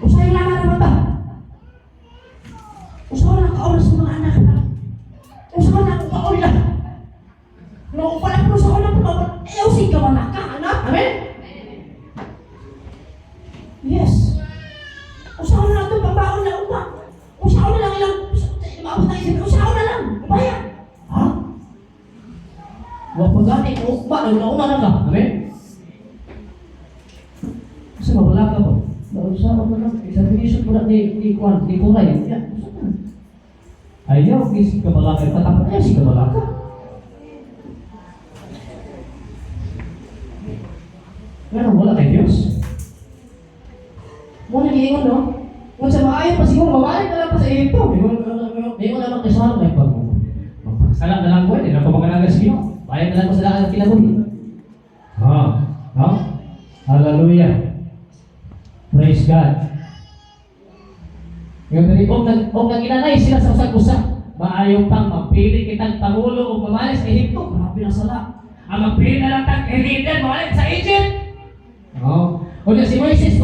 Usahay lang na naman ta. Usahay na kaon sa mga anak. Usahay na ang kaon nila. No, wala ko sa una pa. Ayaw sige ka wala ka, anak. Amen? Yes. Usahay na ito, babaon na upa. Usahay na lang ilang, maabot na isip, usahay na lang, ubaya. Ha? Wa pa gani, ugma, na una na ka. Amen? Kasi mawala ka ba? Nausa ka na, examination ko na ni Kwan, ni Kuray. Ya, usa na. Ayaw, isip ka malaka, patapat ayaw, si ka malaka. Pero wala kay Diyos. Muna giingon, no? Kung sa maayo pa siguro, mabalik na lang pa sa Ehipto. Ingon naman kay Sarah, may pag magpagsala na lang ko, hindi na ko magalaga sa Ginoo. Bayad na lang ko sa lahat ng kinabuhi. Ha? Ha? Hallelujah. Praise God. Yung dali, og nag-inanay sila sa usag-usa, maayo pang mapili kitang pangulo o mamali sa Ehipto. Grabe na sala. Ang magpili na lang tag leader, mamali sa Egypt. Oh. O si Moises,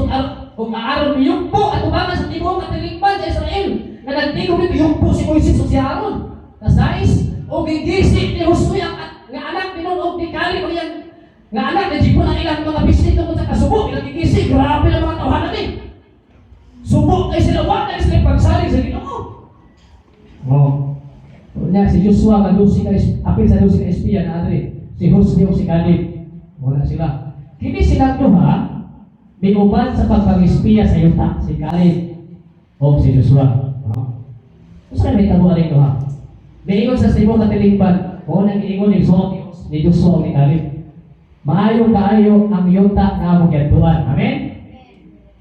kung Aaron miyugpo at umangan sa tibuok at tilingman sa Israel, na nagtigom dito. gihugpo si Moises ug si Aaron. Kasais og gigisi ni Josue ang nga anak ni Nun og ni Caleb ang iyang nga anak na jipon ang ilang mga bisnik tungod sa kasubo, ilang gigisi, grabe ang mga tawhanan ni. Subo kay sila, wa na sila pagsalig sa Ginoo. Oh. Nya si Joshua nga 12 ka apil sa 12 ka espiya na adri, si Josue ug si Caleb. Wala sila. Kini silang duha miuban sa pagpag-espiya sa yuta, si Caleb o si Joshua. No? Unsa kay mahitabo aning duha? Miingon sa tibuok katilingban, mo nang giingon ni Joshua ug ni Caleb. Maayo kaayo ang yuta nga among giadtuan. Amen?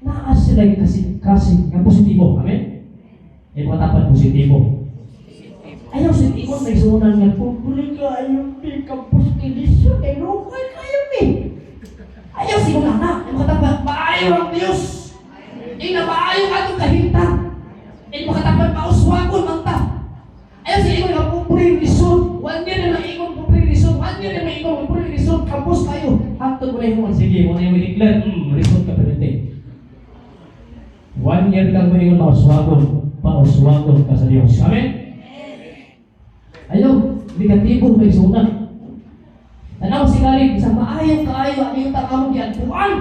Naa sila kasi kasi nga positibo. Amen? Eh, mga positibo. Ayaw sa ingon may sunan nga pupuli kayo mi campus kilisyo kay lukoy kayo mi. Ayaw sa ingon anak, ay makatapat maayo ang Dios. Ing na maayo atong kahimtang. Ing makatapat mauswagon man ta. Ayaw sa ingon nga pupuli lisod. 1 year na ingon pupuli lisod. 1 year na ingon pupuli lisod. Campus kayo. Hangtod mo na yung sige, mo na yung declare, lisod ka permente. 1 year kang mo ingon mauswagon, pauswagon ka sa Dios. Amen? Ayaw, negatibo may suna. Tanaw si Caleb, isang maayong kaayo ang iyong among giadtuan.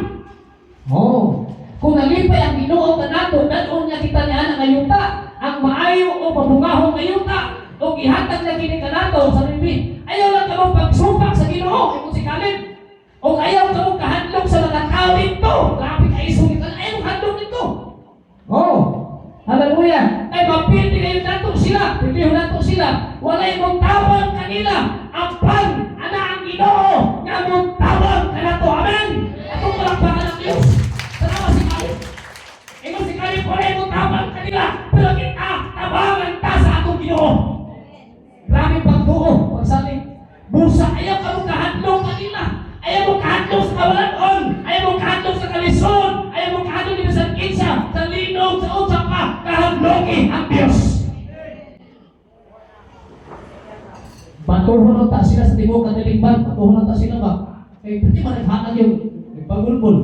Oh. Kung nalipay ang Ginoo kanato, dad-on niya kita niya ang yuta, ang maayo o mabungahong nga yuta, o gihatag niya kini kanato sa bibi. Ayaw lang kamo pagsupak sa Ginoo, ingon si Caleb. O ayaw kamo kahadlok sa mga tao dito. Grabe ka isog ito. Ayaw hadlok dito. Oh. Hallelujah. Ay mapildi kayo nato sila. Pildiho nato sila. Walay mong tawag kanila. Apan ana ang Ginoo nga mong tawag kanato. Amen. Atong palakpakan ang Diyos. Salamat si Caleb. Ingon si Caleb, walay mong tawag kanila. Pero kita tabangan ta sa atong Ginoo. Grabe pagtuo, pagsalig. Busa, ayaw ka mong kahadlok kanila. Ayaw mo kahadlok sa kawalanon. Ayaw mo kahadlok sa kalisod. Ayaw mo kahadlok dito sa kinsa, sa linog, sa unsa pa. Kahadloki ang Diyos. Batuhon lang ta sila sa tibuok katilingban. Batuhon lang ta sila ba? Eh, pwede man naghanag yung nagpagulbol.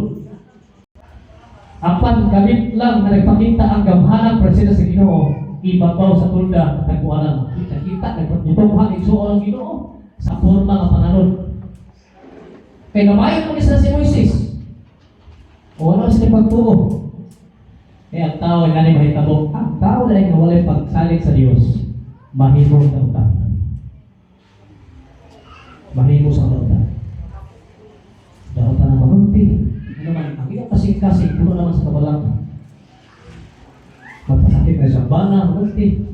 Apan gamit lang na nagpakita ang gamhanang presensya sa Ginoo, ibabaw sa tulda katagpuanan. Kita-kita nagpatutuhan igsuon ang Ginoo sa porma nga panganod. Kay namayon mo sila si Moises. O wala sila pagtuo. Kaya ang tao ay nani mahitabo. Ang tao na nga walay pagsalig sa Dios, mahimo sa utak. Mahimo sa utak. Dautan na mamunti. Ano man, ang iyong kasing-kasing, puno naman sa kabalang. Magpasakit na sa bana, mamunti.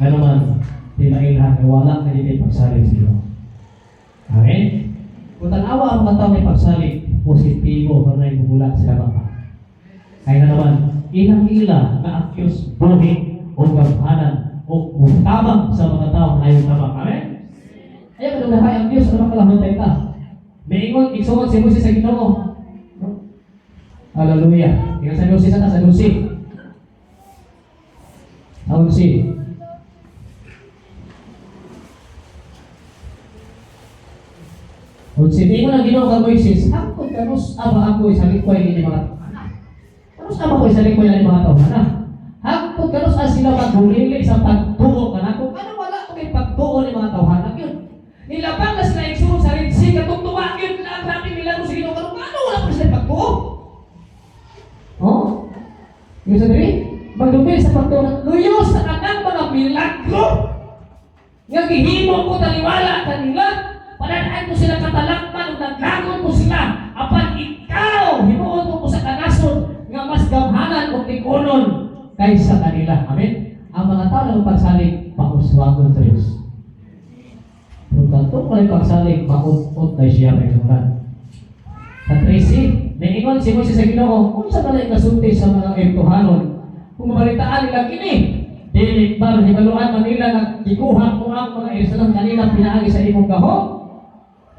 Ano man, di mailhan, nga wala na dito pagsalig sa Ginoo. Amen? Kung tanawa ang mga tao may pagsalig, positibo kung na ibubula sila baka. Kaya na naman, ilang-ila nga ang Diyos buhi o gamhanan o mutabang sa mga tao na ayaw tabang. Amen? Ayaw kadugdahay ang Diyos, ano kalahutay ta? May ingon, igsuon si Moises sa Ginoo. No? Hallelujah. Ingon sa Lucy, sa Lucy. Sa Lucy. Kung ingon ang Ginoo kay Moises, hangtod kanus aba ako isalikway ini mga tawhana. Kanus aba ko isalikway ini mga tawhana. Hangtod kanus ang sila maghulili sa pagtuo kanako. Kano wala ko kay pagtuo ni mga tawhana gyud. Nilabang na sila igsuon sa Red Sea katong tuwa gyud na ang grabe nila sa Ginoo kano kano wala ko sila pagtuo. Oh? Yung sa diri, magdumil sa pagtuo luyo sa kanang mga milagro nga gihimo ko taliwala kanila. Pananaan ko sila katalakman ug naglagon ko sila apan ikaw himuon mo ko sa kanasod nga mas gamhanan ug lig-unon kaysa kanila. Amen. Ang mga tao na pagsalig pauswagon sa Dios. Pero katong walay pagsalig maut-ut na siya may sunan. Sa 13, niingon si Moises sa Ginoo, unsa man ang kasulti sa mga Egyptohanon kung mabalitaan nila kini, dili ba hibaluan man nila nga gikuha mo ang mga Israelon kanila pinaagi sa imong gahom?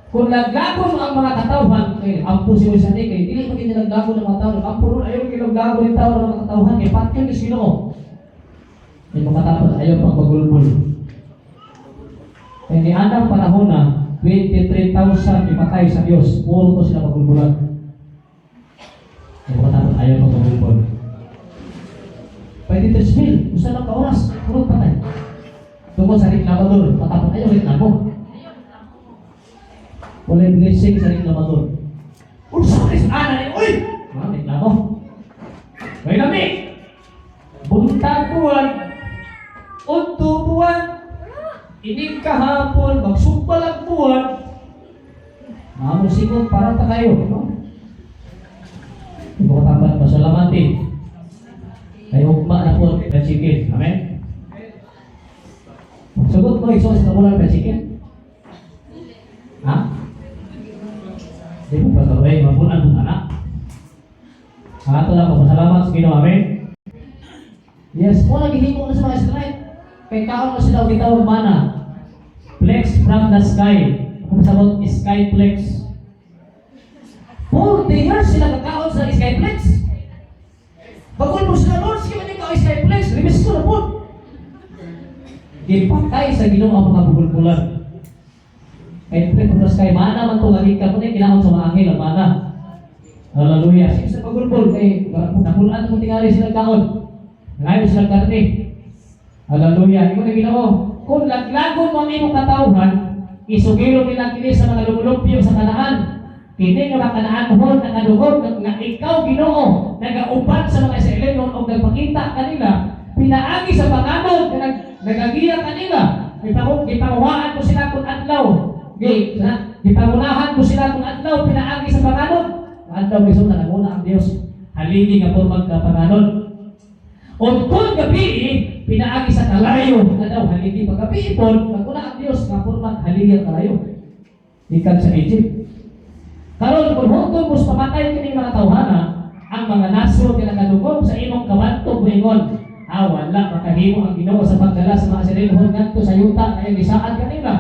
Kung laglagon mo ang mga katawhan, kay ampo si Moises ani kay dili man gid nilaglagon ang mga tao, ampo ron ayaw gilaglagon ni tao ng mga katawhan kay patyon ni Ginoo. Ay makatapos ayaw pang magulbol. Kaya ni anang panahon na 23,000 ipatay sa Dios, puro to sila magulbulan. Ay makatapos ayaw pang magulbol. 23,000, usa lang ka oras, puro Tungkol sa reklamador, patapon ayaw reklamo. Wala blessing sa reklamador. Unsa is ana ni uy? Ha, reklamo. May lami. Buntag buwan, udto buwan, inig kahapon, magsugbalag buwan. Maamong singot para ta kayo, no? Imo katapat pasalamati. Kay ugma na po ang chicken. Amen? Sagot mo, isos na kulang na chicken? Ha? Di mo pa sabay, mapunan mo na. Ato lang, pasalamat sa Ginoo. Amen? Yes, mo lagi himo na sa mga Israelite. Kay kaon na sila og gitawag mana. Flex from the sky. Kung sabot, sky flex. 40 years sila kakaon sa sky flex. Bagol mo sila, "Lord, sige man ikaw sky flex." Remiss ko na po. Gipatay sa Ginoo ang mga bugulbulan. Kay flex from the sky, mana man to lagi ka po na kinaon sa mga anghel ang mana. Hallelujah. Sige sa pagulbul kay napulaan mo tingali sila kaon. Ngayon sila karne. Hallelujah. Ingon na Ginoo, kung laglagon mo ang imong katawhan, isugiro nila kini sa mga lumulupyo sa Kanaan. Kini nga mga Kanaanhon nakadungog nga ikaw, Ginoo, nagauban sa mga Israelon og nagpakita kanila pinaagi sa panganod nga nagagiya kanila. Gipanguhaan ko sila kung adlaw. Gipangunahan ko sila kung adlaw pinaagi sa panganod. Adlaw mismo na nanguna ang Dios. Haligi nga pormag ka panganod. O kung gabi, pinaagi sa kalayo, na daw haligi pag gabi pon, naguna ang Dios nga pormag haligi ang kalayo. Gikan sa Egypt. Karon kung hungtong mo sa pamatay kining mga tawhana, ang mga nasod nga nakadungog sa imong kabantog moingon, "Ah, wala makahimo ang Ginoo sa pagdala sa mga Israelhon ngadto sa yuta kaya gisaad kanila.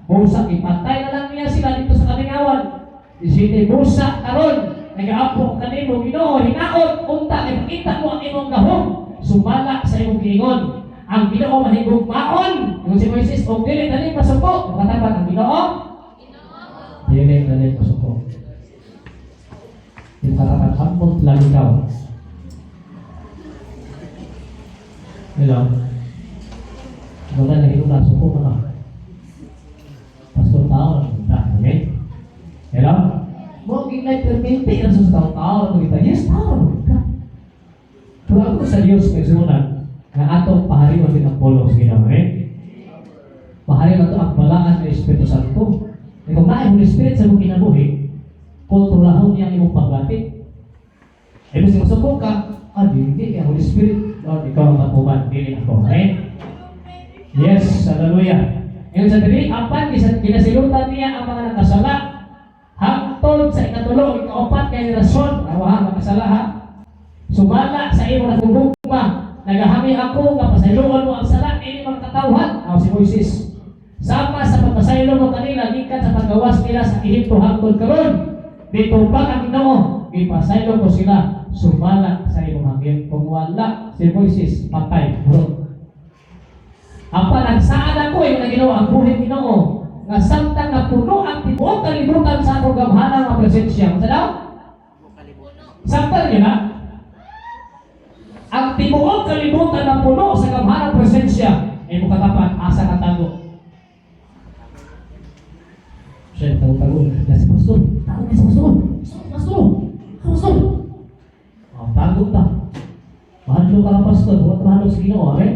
Busa ipatay na lang niya sila dito sa kamingawan." Isite busa karon nagaampo kanimo, Ginoo, hinaot unta ipakita mo ang imong gahom sumala sa imong giingon. Ang Ginoo mahigugmaon. Ingon si Moises, og dili dali masuko. Katapat ang Ginoo. Dili dali masuko. Yung katapat ambot lang ikaw. Hello? Wala na hinuna, suko ka na. Pastor tao lang punta. Okay? Hello? Mo ginay perminti ang sa tao-tao kita. Yes, tao ka. Pero ako sa Dios kay sunan nga atong paharion din ang pulong sa Ginoo. Amen? Paharion ato ang balaan ng Espiritu Santo. E kung naay Holy Spirit sa imong kinabuhi, kontrolahon niya ang imong paglapit. Eh, bisag masuko ka, ah, di, hindi, kaya Holy Spirit, Lord, ikaw ang matuman, dili ako. Amen? Yes, hallelujah. Ngayon sa dili, apan, ginasilutan niya ang mga nakasala, hangtod sa ikatulo, ikaapat kay henerasyon, awa, makasala ha, sumala sa imong nagugugma, nagahangi ako nga pasayloan mo ang sala ini mga katawhan, aw si Moises. Sama sa pagpasaylo mo kanila, gikan sa paggawas nila sa Ehipto hangtod karon, dito pa ang Ginoo, ipasaylo ko sila sumala sa imong hangin. Kung wala si Moises, patay. Bro. Apan nagsaad ako yung Ginoo ang buhi Ginoo nga samtang napuno ang tibuok kalibutan sa akong gamhanan nga presensya. Unsa daw? Samtang niya na ang tibuok kalibutan na puno sa gamhanang presensya ay mo katapat asa ka tago. Siya, tago-tago. Kasi pastor, tago ka sa pastor. Pastor, pastor, pastor. Oh, tago ta. Mahalo ka ka pastor, huwag mahalo sa Ginoo, amen?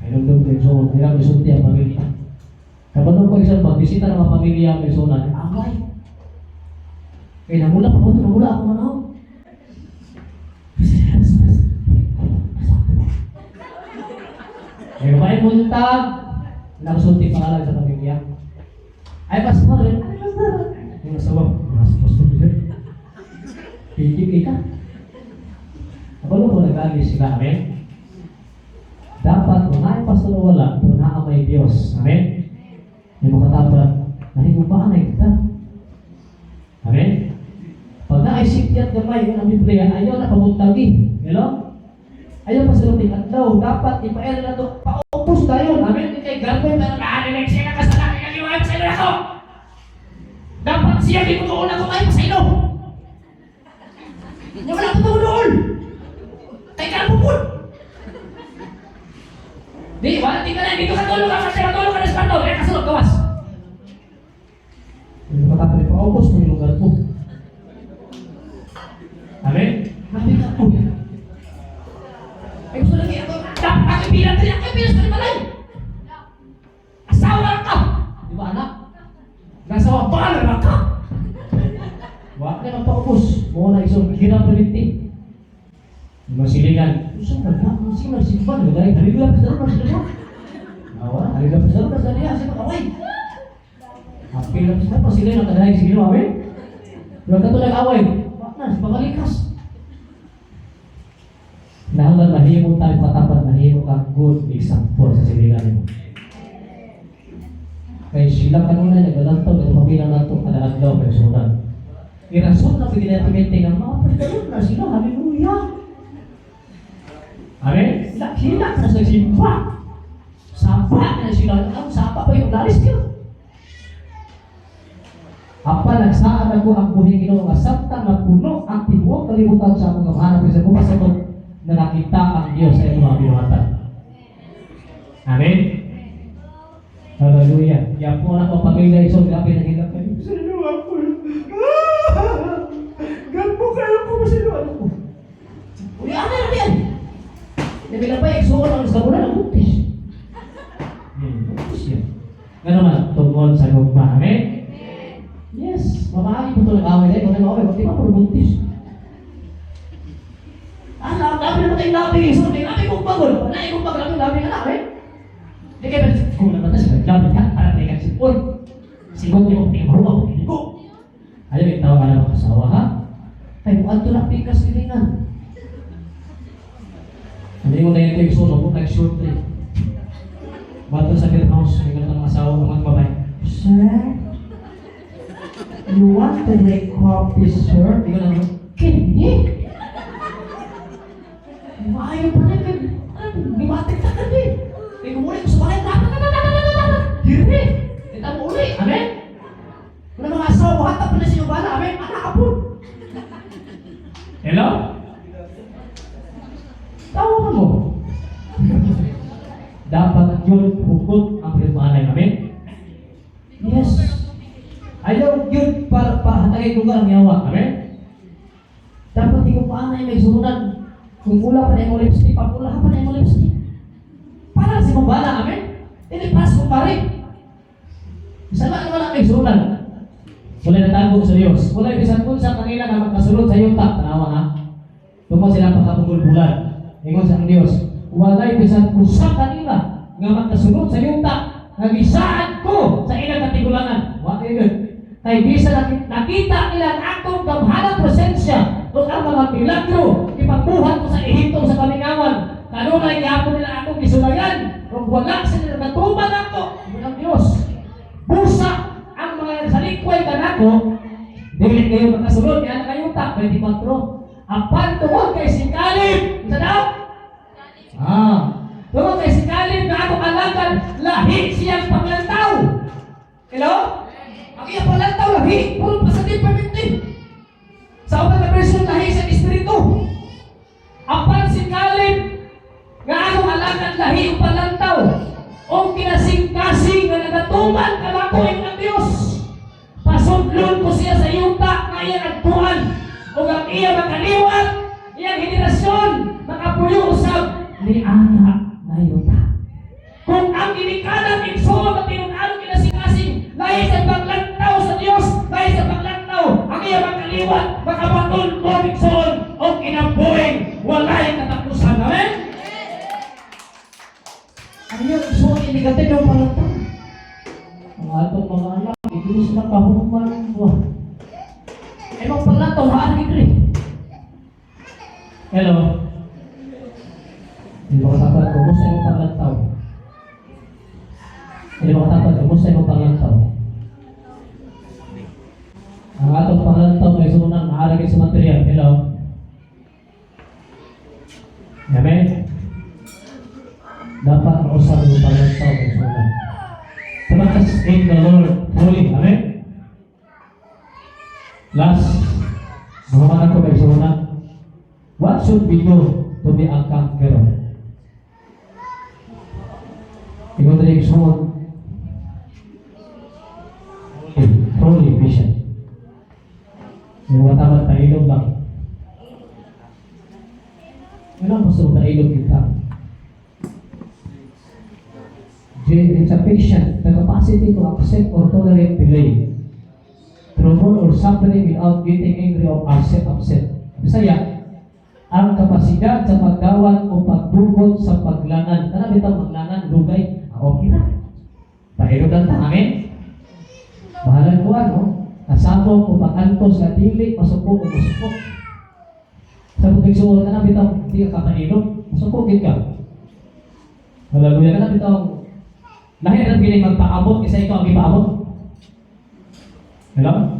Ay, nagdog ko so, hirap isulti ang pamilya. Kabalo ko isang pagbisita ng mga pamilya ang persona, away. Kaya namula pa ko, namula ako na. Eh, may buntag, nakasulti pangalan sa pamilya. Ay, pastor, ay, pastor. Yung asawa, mas pastor, sir. Piki ka. Kabalo ko nag-alis sila, amen? Dapat, kung naay pastor o wala, kung naa may Diyos, amen? May makatapat, nahigugmaan na kita. Amen? Pag naay sikyat gamay ang Biblia, ayaw na pabuntagi. Hello? Ayaw pa sa adlaw, dapat ipael na to, paupos tayo. Amen? Hindi kay garboy, pero naanilig siya nakasala, kaya ay pasaylo ako. Dapat siya ginutuon ako ay pasaylo. Hindi wala ko doon. Kay garbo po. Di, wala, di ka na. Dito ka tulog ka, kasi matulog ka na sa kwarto. Kaya kasulod, gawas. Hindi pa tapos, paubos mo yung lugar ko. Amen? Grabe ka po. Ay, gusto lagi ako. Dapat ako bilang din. Ako bilang sa balay. Asawa ka! Di ba, anak? Nasawa ba na ka? Wa na magpaubos. Mo na isang hirap na binti. Masilingan. Usa man na, sige man simba na dahil haliluya pa sa sila. Awa, haliluya pa sa sa niya sa kaway. Happy lang sa pa sila nang kadaig sige amen. Pero kato nag-away, wa na sa pangalikas. Nahanglan mahimo tayo katapat, mahimo ka good example sa silingan mo. Kay sila kanunay nagalantaw, ito pamilya nato kada adlaw kay sunan. Irason na pwede natin nga mga pastor na sila, hallelujah. Amen? Sila na sa simba. Sapa na sila. Ang sapa pa yung lalis niyo. Apa nagsaad ako ang buhi Ginoo nga samtang napuno ang tibuok kalibutan sa akong gamhanan bisan mo pasabot na nakita ang Dios sa imong mga binuhatan. Amen. Hallelujah. Yapo na ko pamilya iso grabe na hilak kayo. Sino ako? Ganpo kayo ko sino ano ko. Uy, ano na yan? Nabila pa igsuon ang sa bulan ang buntis. Buntis yan. Nga naman, tungod sa gugma. Amen? Yes, mamaagi po ito nag-away dahil kung nag-away, di ba puro buntis? Ah, labi naman tayong labi. So, may labi kong bagol. Wala kong bagol. Labi, labi ka na, eh. Di kayo, kung naman tayo, labi ka, para tayo ka sipon. Sigot niyo, tingin mo, ako, ko. Ayaw, itawa ka na makasawa, ha? Kay mo adto na pikas silingan. Hindi mo na yung tayo suno, kung nag-short trip. Bato sa beer house, may ganun ang asawa, mga babae. "Sir, you want to make coffee, sir?" Hindi ko na, kini? Maayo pa rin, di ba ta ka din? Kaya kumuli ko sa balay, Dire! Kita mo uli, amen? Kung mga asawa, hatap pa na sa inyong bala, amen? Anak ka po. Hello? Tawa ka mo. Dapat yun hugot ang pirmahanay. Amen? Yes. Ayaw yun para pahatagay lugar ang yawa. Amen? Dapat di ko paanay may sununan. Kung wala pa na yung lipstick, papula pa na yung lipstick. Para sa imong bala, amen? Hindi para sa kumpare. Bisa ba wala may sununan? Wala natago sa Dios. Wala bisan kung sa kanila nga magkasulod sa yuta. Tanawa ha. Tungkol sila pagkabugol-bulan. Ingon sa ang Dios. Walay bisan kung sa kanila nga magkasulod sa yuta nga gisaad ko sa ilang katigulangan. Wa kayo yun. Kay bisan nakita nila ang akong gamhanang presensya ug ang mga milagro ipagbuhat ko sa Ehipto sa kamingawan. Kanunay gihapon nila akong gisulayan ug wala sila nakatuman ako. Ingon ang Dios. Busa ang mga salikway kanako dili kayo makasulod niya na kayuta 24. Apan tungod kay si Caleb, isa daw? Ah, tungod kay si Caleb nga akong alagad, lahi siyang panglantaw. Hello? Ang iyang panglantaw lahi, puro pa sa permanente. Sa uban na version, lahi sa espiritu. Apan si Caleb nga akong alagad lahi ang panglantaw. O kinasing-kasing nga nagatuman kanako ang Dios. Pasudlon ko siya sa yuta nga iyang adtuan ug ang iya makaliwat, iyang henerasyon makapuyo usab ni ana na yuta. Kung ang ginikanan igsoon at tinun-anong kinasing-kasing lahi sa panglantaw sa Dios, lahi sa panglantaw, ang iya makaliwat makabaton mo igsoon og kinabuhing walay katapusan. Amen? Ano yung igsoon inigatid yung panglantaw? Ang atong mga anak, hindi sila kahuman mo. Eh, magpanglantaw, haan gid. Hello? Di ba katapat, kumusta yung panglantaw? Di ba katapat, kumusta yung panglantaw? Ang atong panglantaw may sunang nahalagay sa material. Hello? Amen? Dapat mausap yung panglantaw may sunang. Trust in the Lord fully. Amen? Last, mga ko may sunang. What should we do to be a conqueror? Igsoon, truly patient. Yung matamat pailog lang. Ano ang gusto pailog kita? It's a patient, the capacity to accept or tolerate delay, trouble or suffering without getting angry or upset. Bisaya, ang kapasidad sa pagdawat o pagdugot sa paglangan. Kana bitaw maglangan, lugay, ah, okay na. Pailog lang ta, amen? Bahalan ko ano, kasabong o pag-antos sa dili, masuko o masuko. Sa pagkigsuol ka na bitaw, di ka kapailog, masuko gid ka. Hallelujah, kana bitaw. Lahi na gini magpaabot kaysa ikaw ang ipaabot. Hello?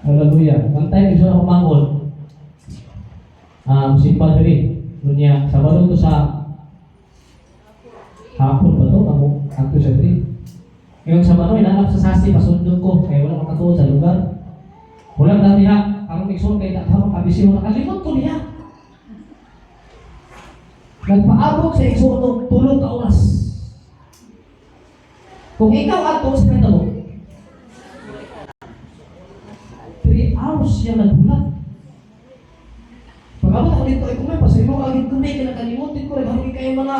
Hallelujah. One time, gusto ako mangon, si Padre, unya, Sabado to sa hapon ba to? Amo, adto sa diri. Ngayon sa Manoy, nanap sa sasi, pasundo ko, kaya wala makatuon sa lugar. Wala na niya, karon igsoon kay daghan kabisi mo, nakalimot ko niya. Nagpaabot sa igsoon og 3 ka oras. Kung ikaw ato sa mo, 3 hours siya naghulat. Pag-abot ako dito, ay kung may pasaylo, agad ko may kinakalimutin ko, nagharugi kayo mga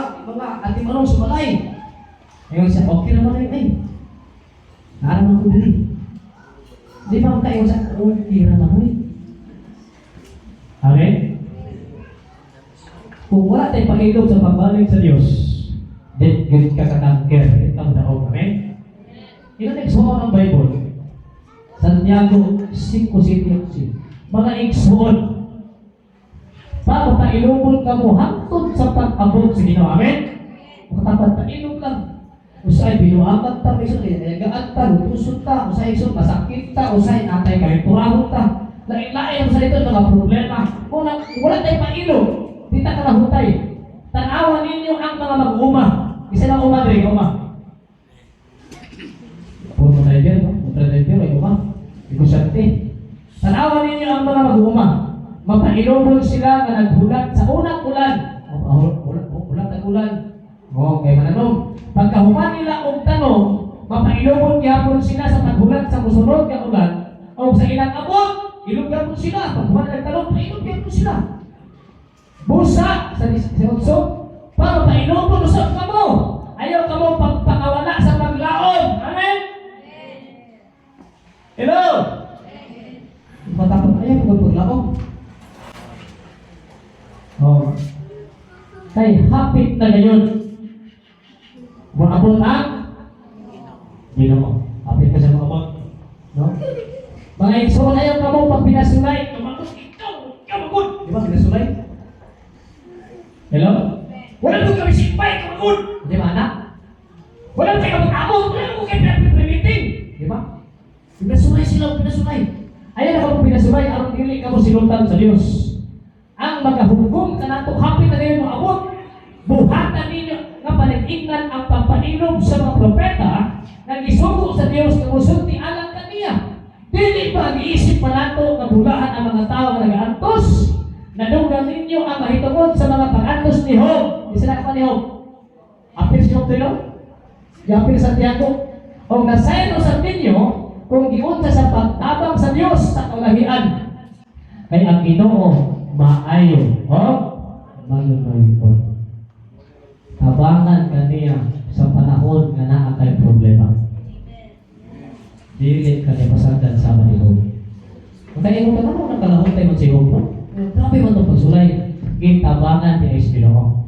antimanong sa balay. Ngayon siya, okay naman ay, ay. Naaraman ko diri. Di ba ang kayo sa, okay naman ay. Amen? Kung wala tayong pahilog sa pagbalik sa Diyos, di gud ka katangker, di ka daog. Amen? Ino igsoon ang Bible. Santiago 5:7. Mga igsoon, pagpailubon ka mo hangtod sa pag-abot sa Ginoo. Amen? Makatapat pailog lang. Usay binuangan ta, may igsoon, gaan ta, lutusod ta, usay igsoon, masakit ta, usay natay kalinturahon ta. Lain-lain ang sa ito mga problema. Kung wala tayong pailog, di ta kalahutay. Tanawan ninyo ang mga mag-uma. Isa lang uma diri, uma. Puro driver, no? Puro driver, ay uma. Negosyante. Tanawan ninyo ang mga mag-uma. Mapailobon sila nga naghulat sa unang ulan. Oh, ulan, ulan, ulan, ulan. Oh, kay mananom. Pagkahuman nila og tanom, mapailobon gyapon sila sa paghulat sa musunod nga ulan o sa ilang abot, ilog gyapon sila. Paghuman nila tanom, pailog gyapon sila. Busa sa 18, para pailobon usab kamo. Ayaw kamo pagpakawala sa paglaom. Amen. Hello. Matapos ayaw kamo paglaom. Oh. Kay hapit na gayon. Maabot ang Ginoo. Hapit ka sa maabot. No? Mga igsoon, ayaw kamo pag pinasulay. Kamagod ikaw, kamagod. Di ba pinasulay? Hello? Wala mo kami simpay, kamagod. Di ba anak? Wala mo kayo mag-abot, wala mo kayo pinag-meeting. Di ba? Pinasulay sila, pinasulay. Ayaw na kamo pinasulay, aron dili kamo silutan sa Dios. Ang magahukom kanato hapit na gayon moabot. Buhatan ninyo nga panig-ingnan ang pagpailog sa mga propeta nga gisugo sa Dios nga mosulti alang kaniya. Dili ba giisip pa nato nga bulahan ang mga tao nga nagaantos? Nadunggan ninyo ang mahitungod sa mga pag-antos ni Job. Di sila ka ni Job. Apil si Job dilo? Giapil Santiago. O nasaylo sa ninyo kung giunsa sa pagtabang sa Dios sa kalahian. Kay ang Ginoo maayo o malunuypon. Tabangan kaniya sa panahon nga naa kay problema. Dili ka niya pasagdan sama ni Job. Kung tayo mo tanong nang kalahutay mo si Job, no? Grabe man itong pagsulay. Gitabangan ni is Ginoo.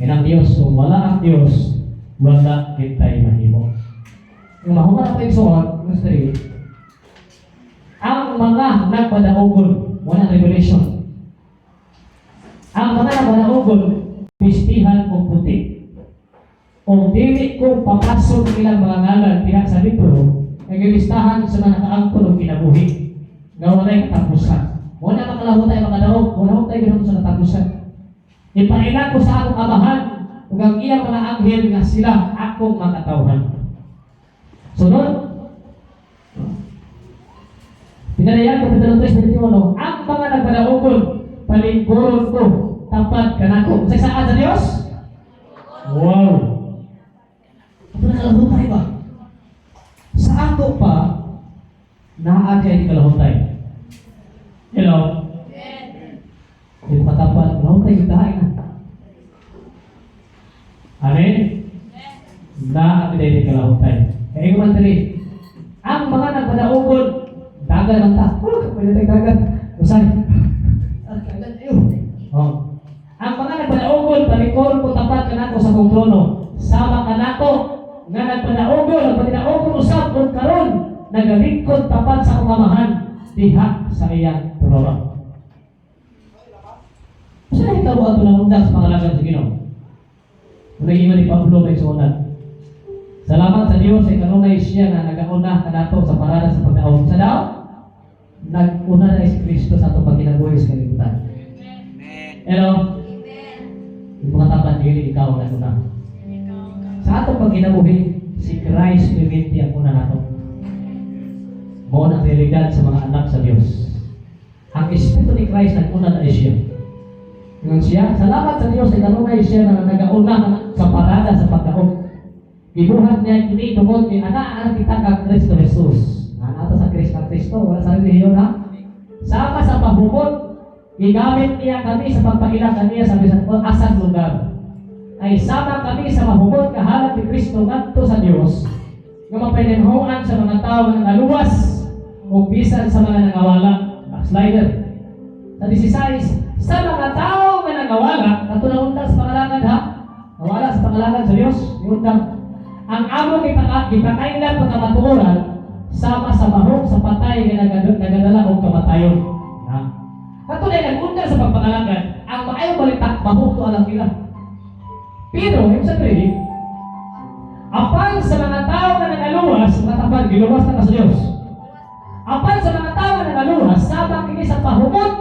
Yan ang Diyos. Kung wala ang Diyos, wala kita'y mahimo. Yung mahuman ako igsoon, verse 3, ang mga nagpadaogon, wala revelation. Ang mga nagpadaogon, pistihan o puti. O dili ko papasok ilang mga ngalan diha sa libro, nagilistahan sa mga nakaangkon og kinabuhi. Nga walay katapusan. Wala makalahutay makadaog, wala tayo gihapon sa katapusan. Ipaila ko sa akong amahan ug ang iyang mga anghel nga sila akong makatawhan. Sunod, Pinanayan, Kapitulo 3, 21, ang mga nagpadaogon, palingkuron ko, tapat kanako. Sa saan sa Dios? Wow! Ato na kalahutay ba? Sa ato pa, naa kay kalahutay. Hello? Di ba katapat, kalahutay kita na. Amen? Naa kay kalahutay. Kaya man diri, ang mga nagpadaogon, dagan man ta. Oh, pwede tayo dagan. Usay. Ah, dagan ayo. Oh. Ang mga nagpadaogon, palikor ko tapat kanako sa kong trono. Sama kanako nga nagpadaogon, nagpadaogon usab ug karon nagalingkod tapat sa akong Amahan diha sa iyang trono. Sa nahitabo ato na undang sa pangalagad sa Ginoo? Unang ingon ni Pablo kay suonan. Salamat sa Dios ay kanunay siya nga nagauna kanato sa parada sa pagdaog. Sa daw, nag-una na si Kristo sa atong pagkinabuhi sa kalibutan. Hello? Yung mga tapat, dili ikaw ang nag-una. Sa atong pagkinabuhi, si Christ Clemente ang una nato. Mao na ang realidad sa mga anak sa Dios. Ang Espiritu ni Christ nag-una na siya. Ingon siya, salamat sa Dios ay kanunay siya na nagauna sa parada sa pagdaog. Gibuhat niya kini tungod kay ana kita ka Kristo Jesus. Ana ta sa Kristo Kristo, wala sa relihiyon ha. Sama sa pahumot, gigamit niya kami sa pagpaila kaniya sa bisan asang lugar. Ay sama kami sa mahumot kahalad ni Kristo ngadto sa Dios nga mapaninhuan sa mga tao nga nangaluwas o bisan sa mga nangawala, backslider. Sa 16, sa mga tao nga nangawala, kato na undang sa pangalagad ha, nawala sa pangalagad sa Dios, undang. Ang among gipakainlan pagkamatuoran, sama sa bahong sa patay nga nagadala og kamatayon. Ha? Kato na nag-undang sa pagpangalagad, ang maayong balita, bahong to alam nila. Pero, yung sa 3, apan sa mga tao nga nangaluwas, matapan, giluwas na ka sa Dios. Apan sa mga tao nga nangaluwas, sama kini sa pahumot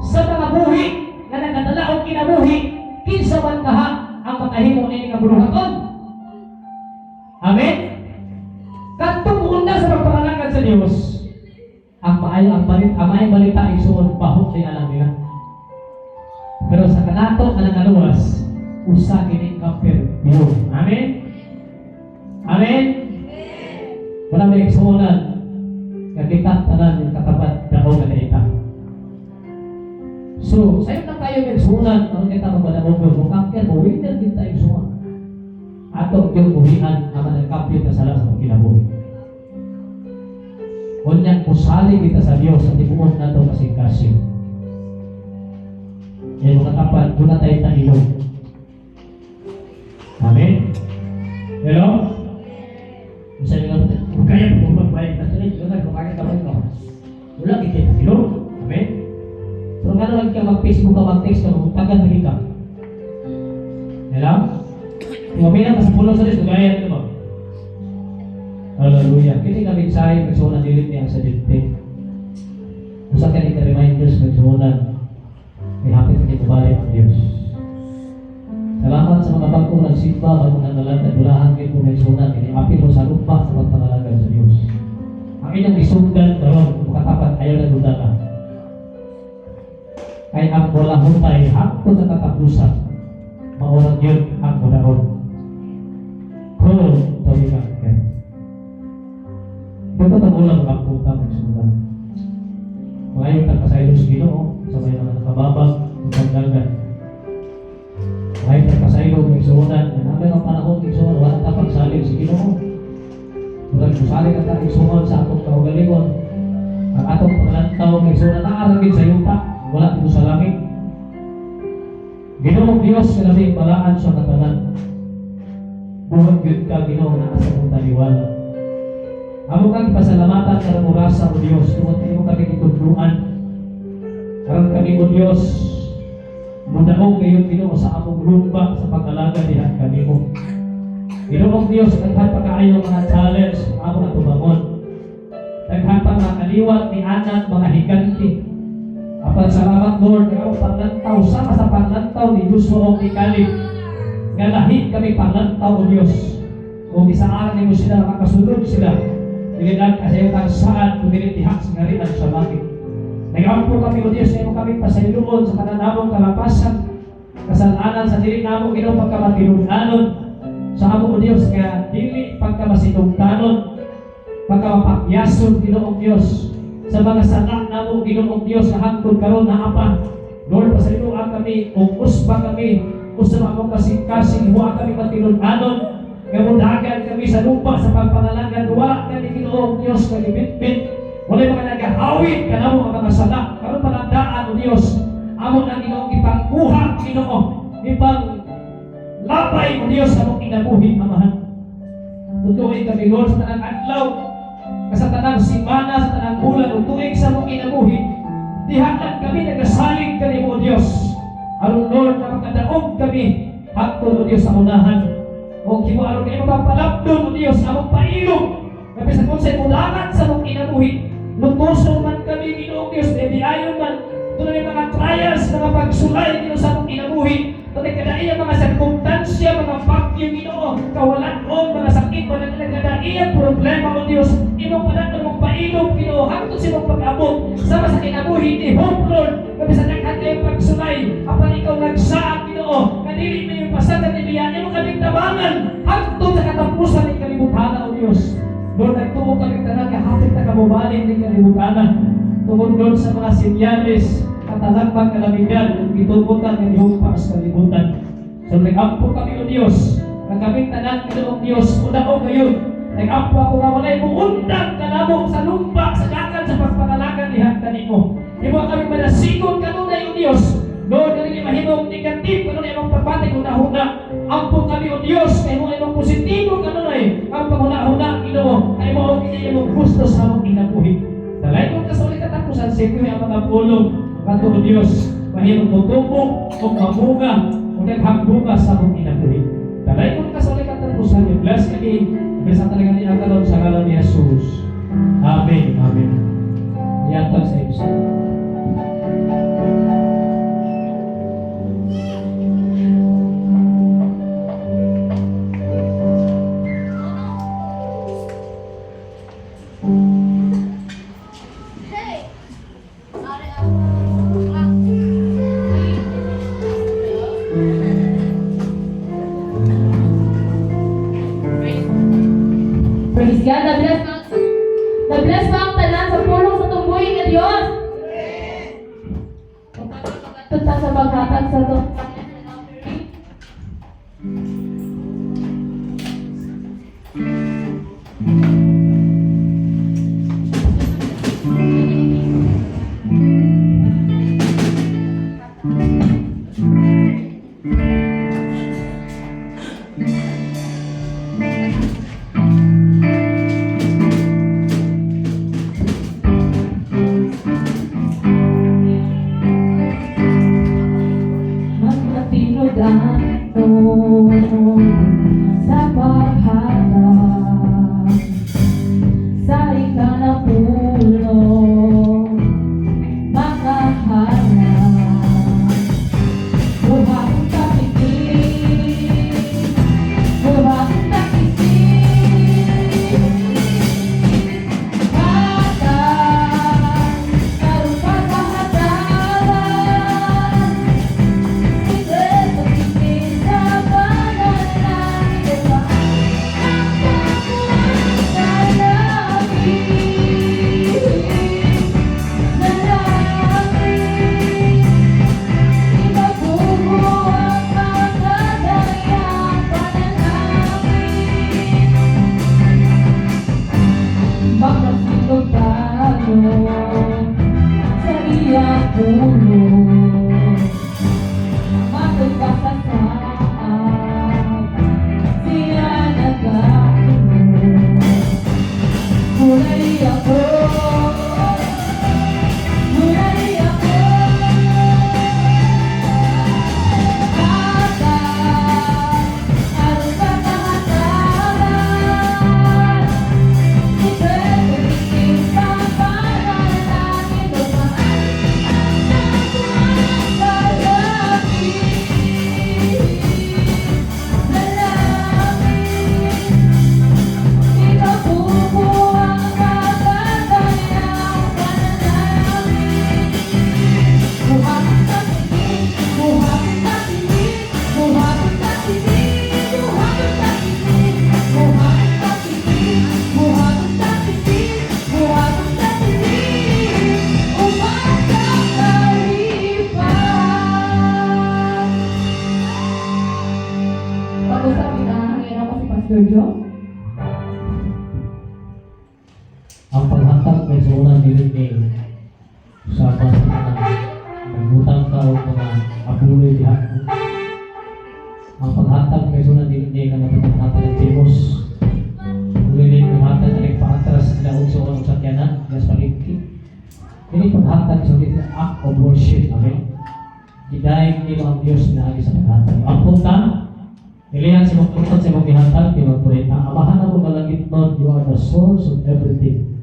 sa mga buhi nga nagadala og kinabuhi, kinsa man kaha ang makahimo niini nga buluhaton. Amen? Kadtong una sa pagpangalagad sa Dios, ang maayo ang balit, ang maayong balita igsuon bahok ni alam nila. Pero sa kanato nga nangaluwas, usa kini ka perfume. Amen? Amen? Wala may igsuonan nga kita tanan yung katapat dako nga naita. So, sayo na tayo may igsuonan, aron kita magpadaog mo kanker mo winner din tayo igsuon. Ato yung buhian ang nagkapit na sala sa pagkinabuhi. Unya musali kita sa Dios sa tibuok nato kasing-kasing. Yan mga tapat, doon na tayo tailog. Amen? Hello? Minsan nga, kung kaya mo magbayad ka sila, ikaw na, kung kaya ka mo. Wala kita tailog. Amen? Pero nga naman ka mag-Facebook ka, mag-text ka, magtagan lagi ka. Hello? Kung mamina ka sa pulong sa Diyos, kagaya ito ba? Hallelujah. Kini ka mensahe, magsuonan dili niya sa dibdib. Usa ka ni ka reminders magsuonan. May hapit ka kibalik ang Diyos. Salamat sa mga bagong nagsimba, bagong nangalagad, bulahan kayo kung nagsuonan, kini apil mo sa lupa sa pagpangalagad sa Diyos. Ang inyong isundan karon makatapat ayaw na dudala. Kay ang bolahutay hangtod sa katapusan, maurag yun ang bunaon. Kung tawi ka. Pero tagulang ang punta magsunan. Ngayon tagpasaylo sa Ginoo sa may mga nakababag ug pagdagan. Ngayon tagpasaylo ng igsuonan, nga namin ang panahon igsuon wala ta pagsalig sa Ginoo. Murag musalig ka ta igsuon sa atong kaugalingon. Ang atong paglantaw ng igsuonan naa ra gid sa yuta, wala dito sa langit. Ginoong Dios nga labing balaan sa katanan. Buhat gyud ka Ginoo naa sa mong taliwala. Amo kang pasalamatan karong orasa, O Dios, tungod kay imo kami gitudloan. Aron kami, O Dios, mudaog ngayon Ginoo sa among lumba sa pag-alaga diha kanimo. Ginoong Dios, daghan pa kaayo mga challenge amo na tubangon. Daghan pa mga kaliwat ni anak mga higante. Apan salamat Lord, kay among paglantaw sama sa paglantaw ni Joshua ug ni Caleb. Nga lahi kami paglantaw, O Dios. Kung isaan nimo sila makasunod sila. Dili lang kasi yung saan kung dili diha sa ngarian sa langit. Nagampo kami, O Diyos, sa imo kami pasayloon sa tanan namong kalapasan. Kasalanan sa dili namo, Ginoo, pagkamatinud-anon sa amo, O Dios, nga dili pagkamasinugtanon, pagkamapakyason, Ginoong Dios, sa mga sala namo, Ginoong Dios, sa hangtod karon naa pa. Lord, pasayloa kami ug usba kami usa among kasing-kasing, wa kami matinud-anon nga mudagan kami sa lupa sa pagpangalagad. Wala kami, Ginoong Dios, nga gibitbit, wala mga nagahawid kanamo ang mga sala. Karon panandaan, O Dios, amo na, Ginoo, ipangkuha, Ginoo, ipang labay, O Dios, sa among kinabuhi, Amahan. Tutuoy kami, Lord, sa tanang adlaw, sa tanang simana, sa tanang bulan ug tuig sa among kinabuhi. Diha lang kami nagasalig kanimo, O Dios. Aron, Lord, na makadaog kami hangtod, O Dios, sa unahan. O kimo aron kay mapapalapdon, O Dios, among pailog. Kami sa kung sa mulangan sa among kinabuhi. Lutuson man kami, Ginoong Dios, ayon man. Doon may mga trials, mga pagsulay, Ginoo, sa among kinabuhi. Doon kadaiya mga sirkumtansya, mga bagyo, Ginoo, kawalan o mga sakit, mga nagkadaiyang problema, O Dios. Imong panahon mong pailog, Ginoo, hangtod sa imong pag-abot. Sama sa kinabuhi ni Hope, Lord, kami sa daghan kayong pagsulay, apan ikaw nagsaad, Ginoo, kadili mo yung pasada ni Biya, imo kaming tabangan, hangtod sa katapusan ng kalibutan, O Dios. Lord, nagtuo kami tanan nga hapit na kamubalik ng kalibutan. Tungod, Lord, sa mga senyales, katalagman kalamidad, ug gitugutan nga nihugpa sa kalibutan. So nag-ampo kami, O Dios, nga kaming tanan, Ginoong Dios, udaog ngayon. Nag-ampo ako nga walay muundang kanamo sa lumba, sa dakan, sa pagpangalagan diha kanimo. Imo kami manasigon kanunay, O Dios. Lord, dili mahimong negative kanunay among pagbati hunahuna. Ampo kami, O Dios, kay mo imong positibo kanunay ang panghunahuna, Ginoo, kay mo ang imong gusto sa among kinabuhi. Dalay ko ka sa ulit katapusan, sige ang mga pulong kato, O Dios, mahimong mutubo o mamunga o naghambunga sa among kinabuhi. Dalay ko ka sa ulit katapusan, i-bless kami, bisa talaga ni karon sa ngalan ni Jesus. Amen. Amen. Yatag sa ibsa. Hey! Are ako. Praise God. Na-bless na, na-bless ba ang tanan sa pulong sa tumbuhi nga Dios? Tunta sa paghatag sa to. Magkatinudanon sa paghatag sa ikanapulo makahanap buhat kapitin, buhat kapitin hatag karon pagkahatagan. Pastor Joe. Ang paghatag kay sa unang dili ni sa basta na nagutang ka og mga abuloy diha. Ang paghatag kay sa unang dili ni kanang paghatag ng Timos. Kung dili paghatag na nagpaatras sila og sa unang sakyanan, diha sa palengke. Dili paghatag sa dili act of worship, amen. Gidayeg nimo ang Dios na sa paghatag. Ang punta, Ilihan sa imong puntod sa imong gihatag, kay magpurita. Amahan ako nga langitnon, you are the source of everything.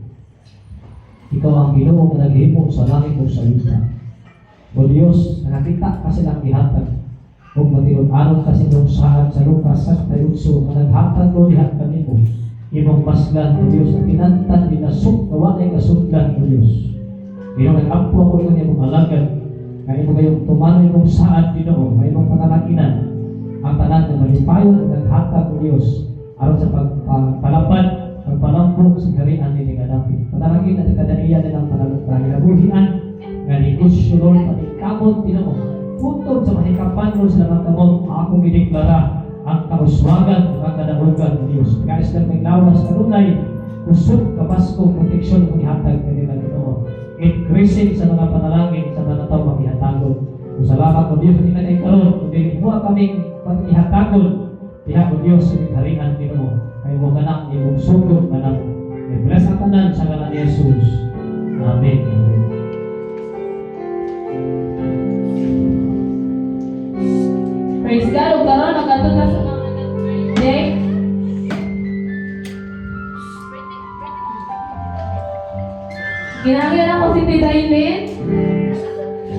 Ikaw ang Ginoo nga naghimo sa langit ug sa yuta. O Dios, nakakita ka silang gihatag. Ug matinud-anon ka sa imong saad sa Lucas 6:8 nga naghatag mo diha kanimo. Imong maslan, O Dios, ang tinantan dinasok nga walay kasudlan, O Dios. Ginoo, nag-ampo ako ingon imong alagad. Nga imo kayong tumano imong saad, Ginoo, nga imong panalakinan. Ang tanan nga malipayon ug naghatag, O Dios, aron sa pagpalapad, pagpalambok sa kaharian ni nga dapit. Panalangin at kadaiyan nilang panginabuhian nga negosyo, Lord, paningkamot, Ginoo. Puntod sa mahikapan, Lord, sa lamang kamot, akong gideklara ang kauswagan ug ang kadaugan ng Dios. Kaya sila may lawas kanunay, kusog, kabasko, proteksyon kung ihatag kanila, Ginoo. Increasing sa mga panalangin sa mga tao makihatagon. Kung salamat o Diyos, hindi na kayo karon, kung dili mo kaming pag-ihatagon, diha o Diyos sa harian, Ginoo. Kay mo kanak imong sugod manamo. I-bless ang tanan sa ngalan ni Jesus. Amen. Amen. Praise God. Ug karon nagkadto ta sa mga nag-birthday. Ginangyan ako si Tita Eileen.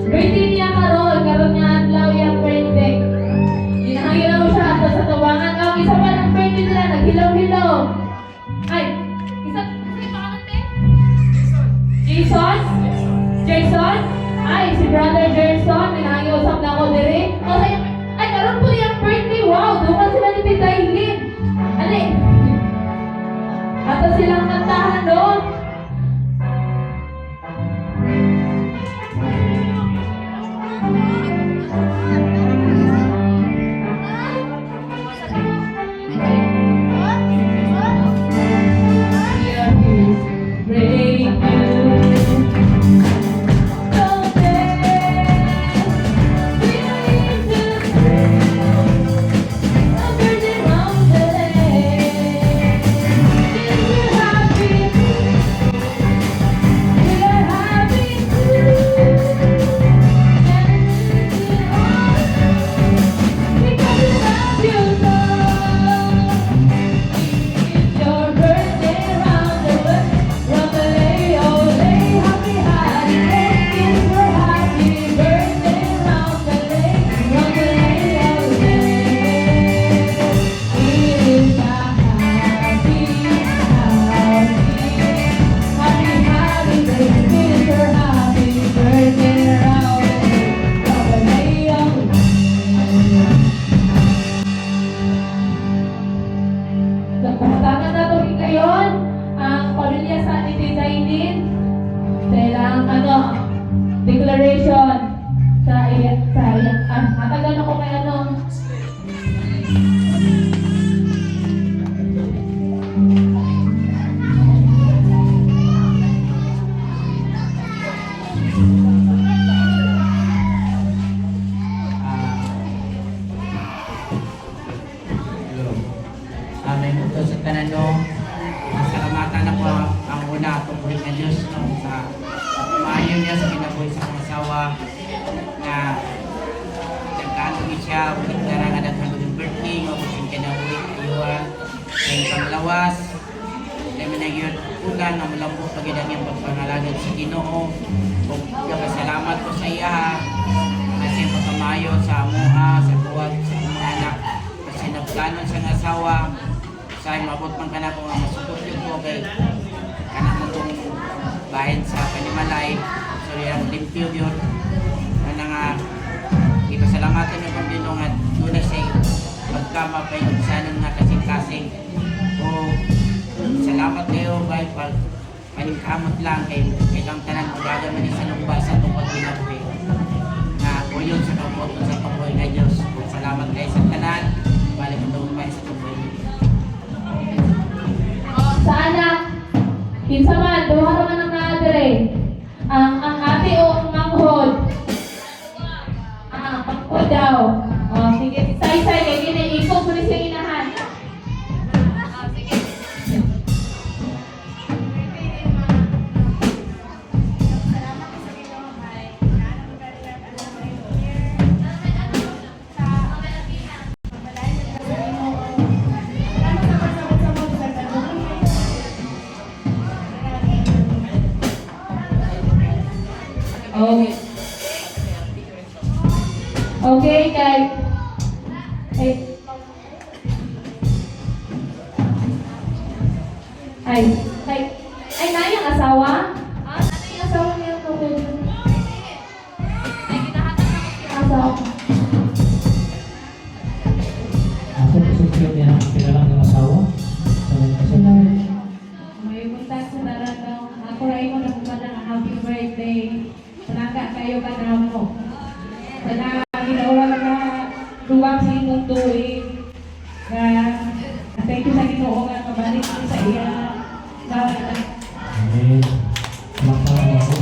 Birthday niya karon, karon niya adlaw iyang birthday. Ginangyan ako siya ato sa tubangan. Oh, isa pa ng birthday nila, naghilaw-hilaw. Ay, isa, Sige, pangalan, te. Jason? Jason? Ay, si Brother Jason, ginangyan na ako diri. Oh, ay, karon po niyang birthday. Wow, duman sila ni Tita Eileen. Ano eh? Ato silang kantahan, no? We are here to break you. So we are here to break a virgin on the lake. If you're happy, we are happy too. And because we love you so. It's your birthday round the world, round the lay, oh lay, happy holiday. It's your happy birthday round the lay, round the lay, oh lay. It is a happy, happy, happy holiday. It's your happy birthday round the lay, round the lay, oh lay. Nagpastangan na ito ngayon ang pamilya sa ni Tita Eileen sa ilang ano, declaration sa iya ah, matagal ako kay ano. Hello. Amen ito sa tanan, no. Pasalamatan ako ang una atong buhi nga Dios, no, sa maayo niya sa kinabuhi sa akong asawa nga nagkaano ni siya ug nagdara nga daghan yung birthday nga kung kinabuhi ayuha kay panglawas dahil man gyud una nga mulambo pa gyud ang iyang pagpangalagad sa Ginoo ug pasalamat ko sa iya kasi pagkamayo sa amoa sa buwag sa among anak kasi nagplanon sa nga asawa sa mabot man kana ko nga masukot yun ko kay kana mo tong bahin sa panimalay, so yang limpyo yun kana nga ipasalamatan yung Panginoon nga doon siya pagkamapay sanon nga kasing-kasing o salamat kayo bay pag paningkamot lang kay kailang tanan magaga man sa lungba sa itong pagkinabuhi nga uyon sa kabuoton sa pagbuhay nga Diyos. Salamat kayo sa tanan balik ito pa sa itong buhay. Kinsa man, duha ra man ang naa dire. Ang ate o ang manghod? Ah, manghod daw. Oh, sige, si Saysay kay kini ikog mo ni siyang inahan. Sige. Okay. Okay, kay ay ay ay ay nayang asawa? Ah, nanay asawa niya ko. Ay, ginahatag na ko siya. Asawa. Ako posisyon niya ang pinalang ng asawa. Sa mga kasama. May buntag sa tanan no. Ako ra imo na nga happy birthday. Palangga kayo kanamo. Sana ginawa ka duwag sa imong tuig. Nga thank you sa Ginoo nga kabalik ko sa iya. Salamat. Amen. Palakpakan ako.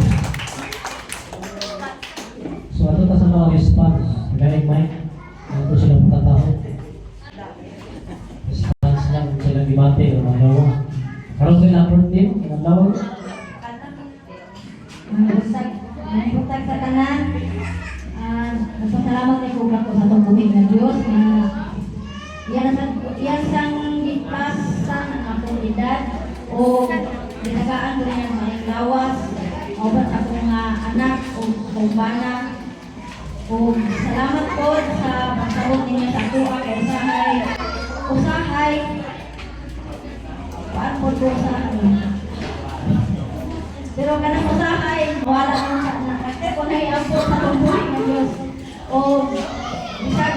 So ano ta sa mga response? Galing Mike, ano to silang pagkatao? Response lang silang debate o mga dawa. Karon sila ang birthday, ang dawa. Buntag sa tanan. Ah, nagpasalamat kay ko sa atong buhi nga Dios nga iyan sang gipasan ang akong edad o ginagaan ko niya maayong lawas uban sa akong nga anak o akong bana. O salamat po sa pagtawag ninyo sa akoa kay usahay usahay kuan po ko sa ano. Pero kanang usahay, wala nang sa anak. Kung naiampo sa atong buhi nga Diyos. O bisag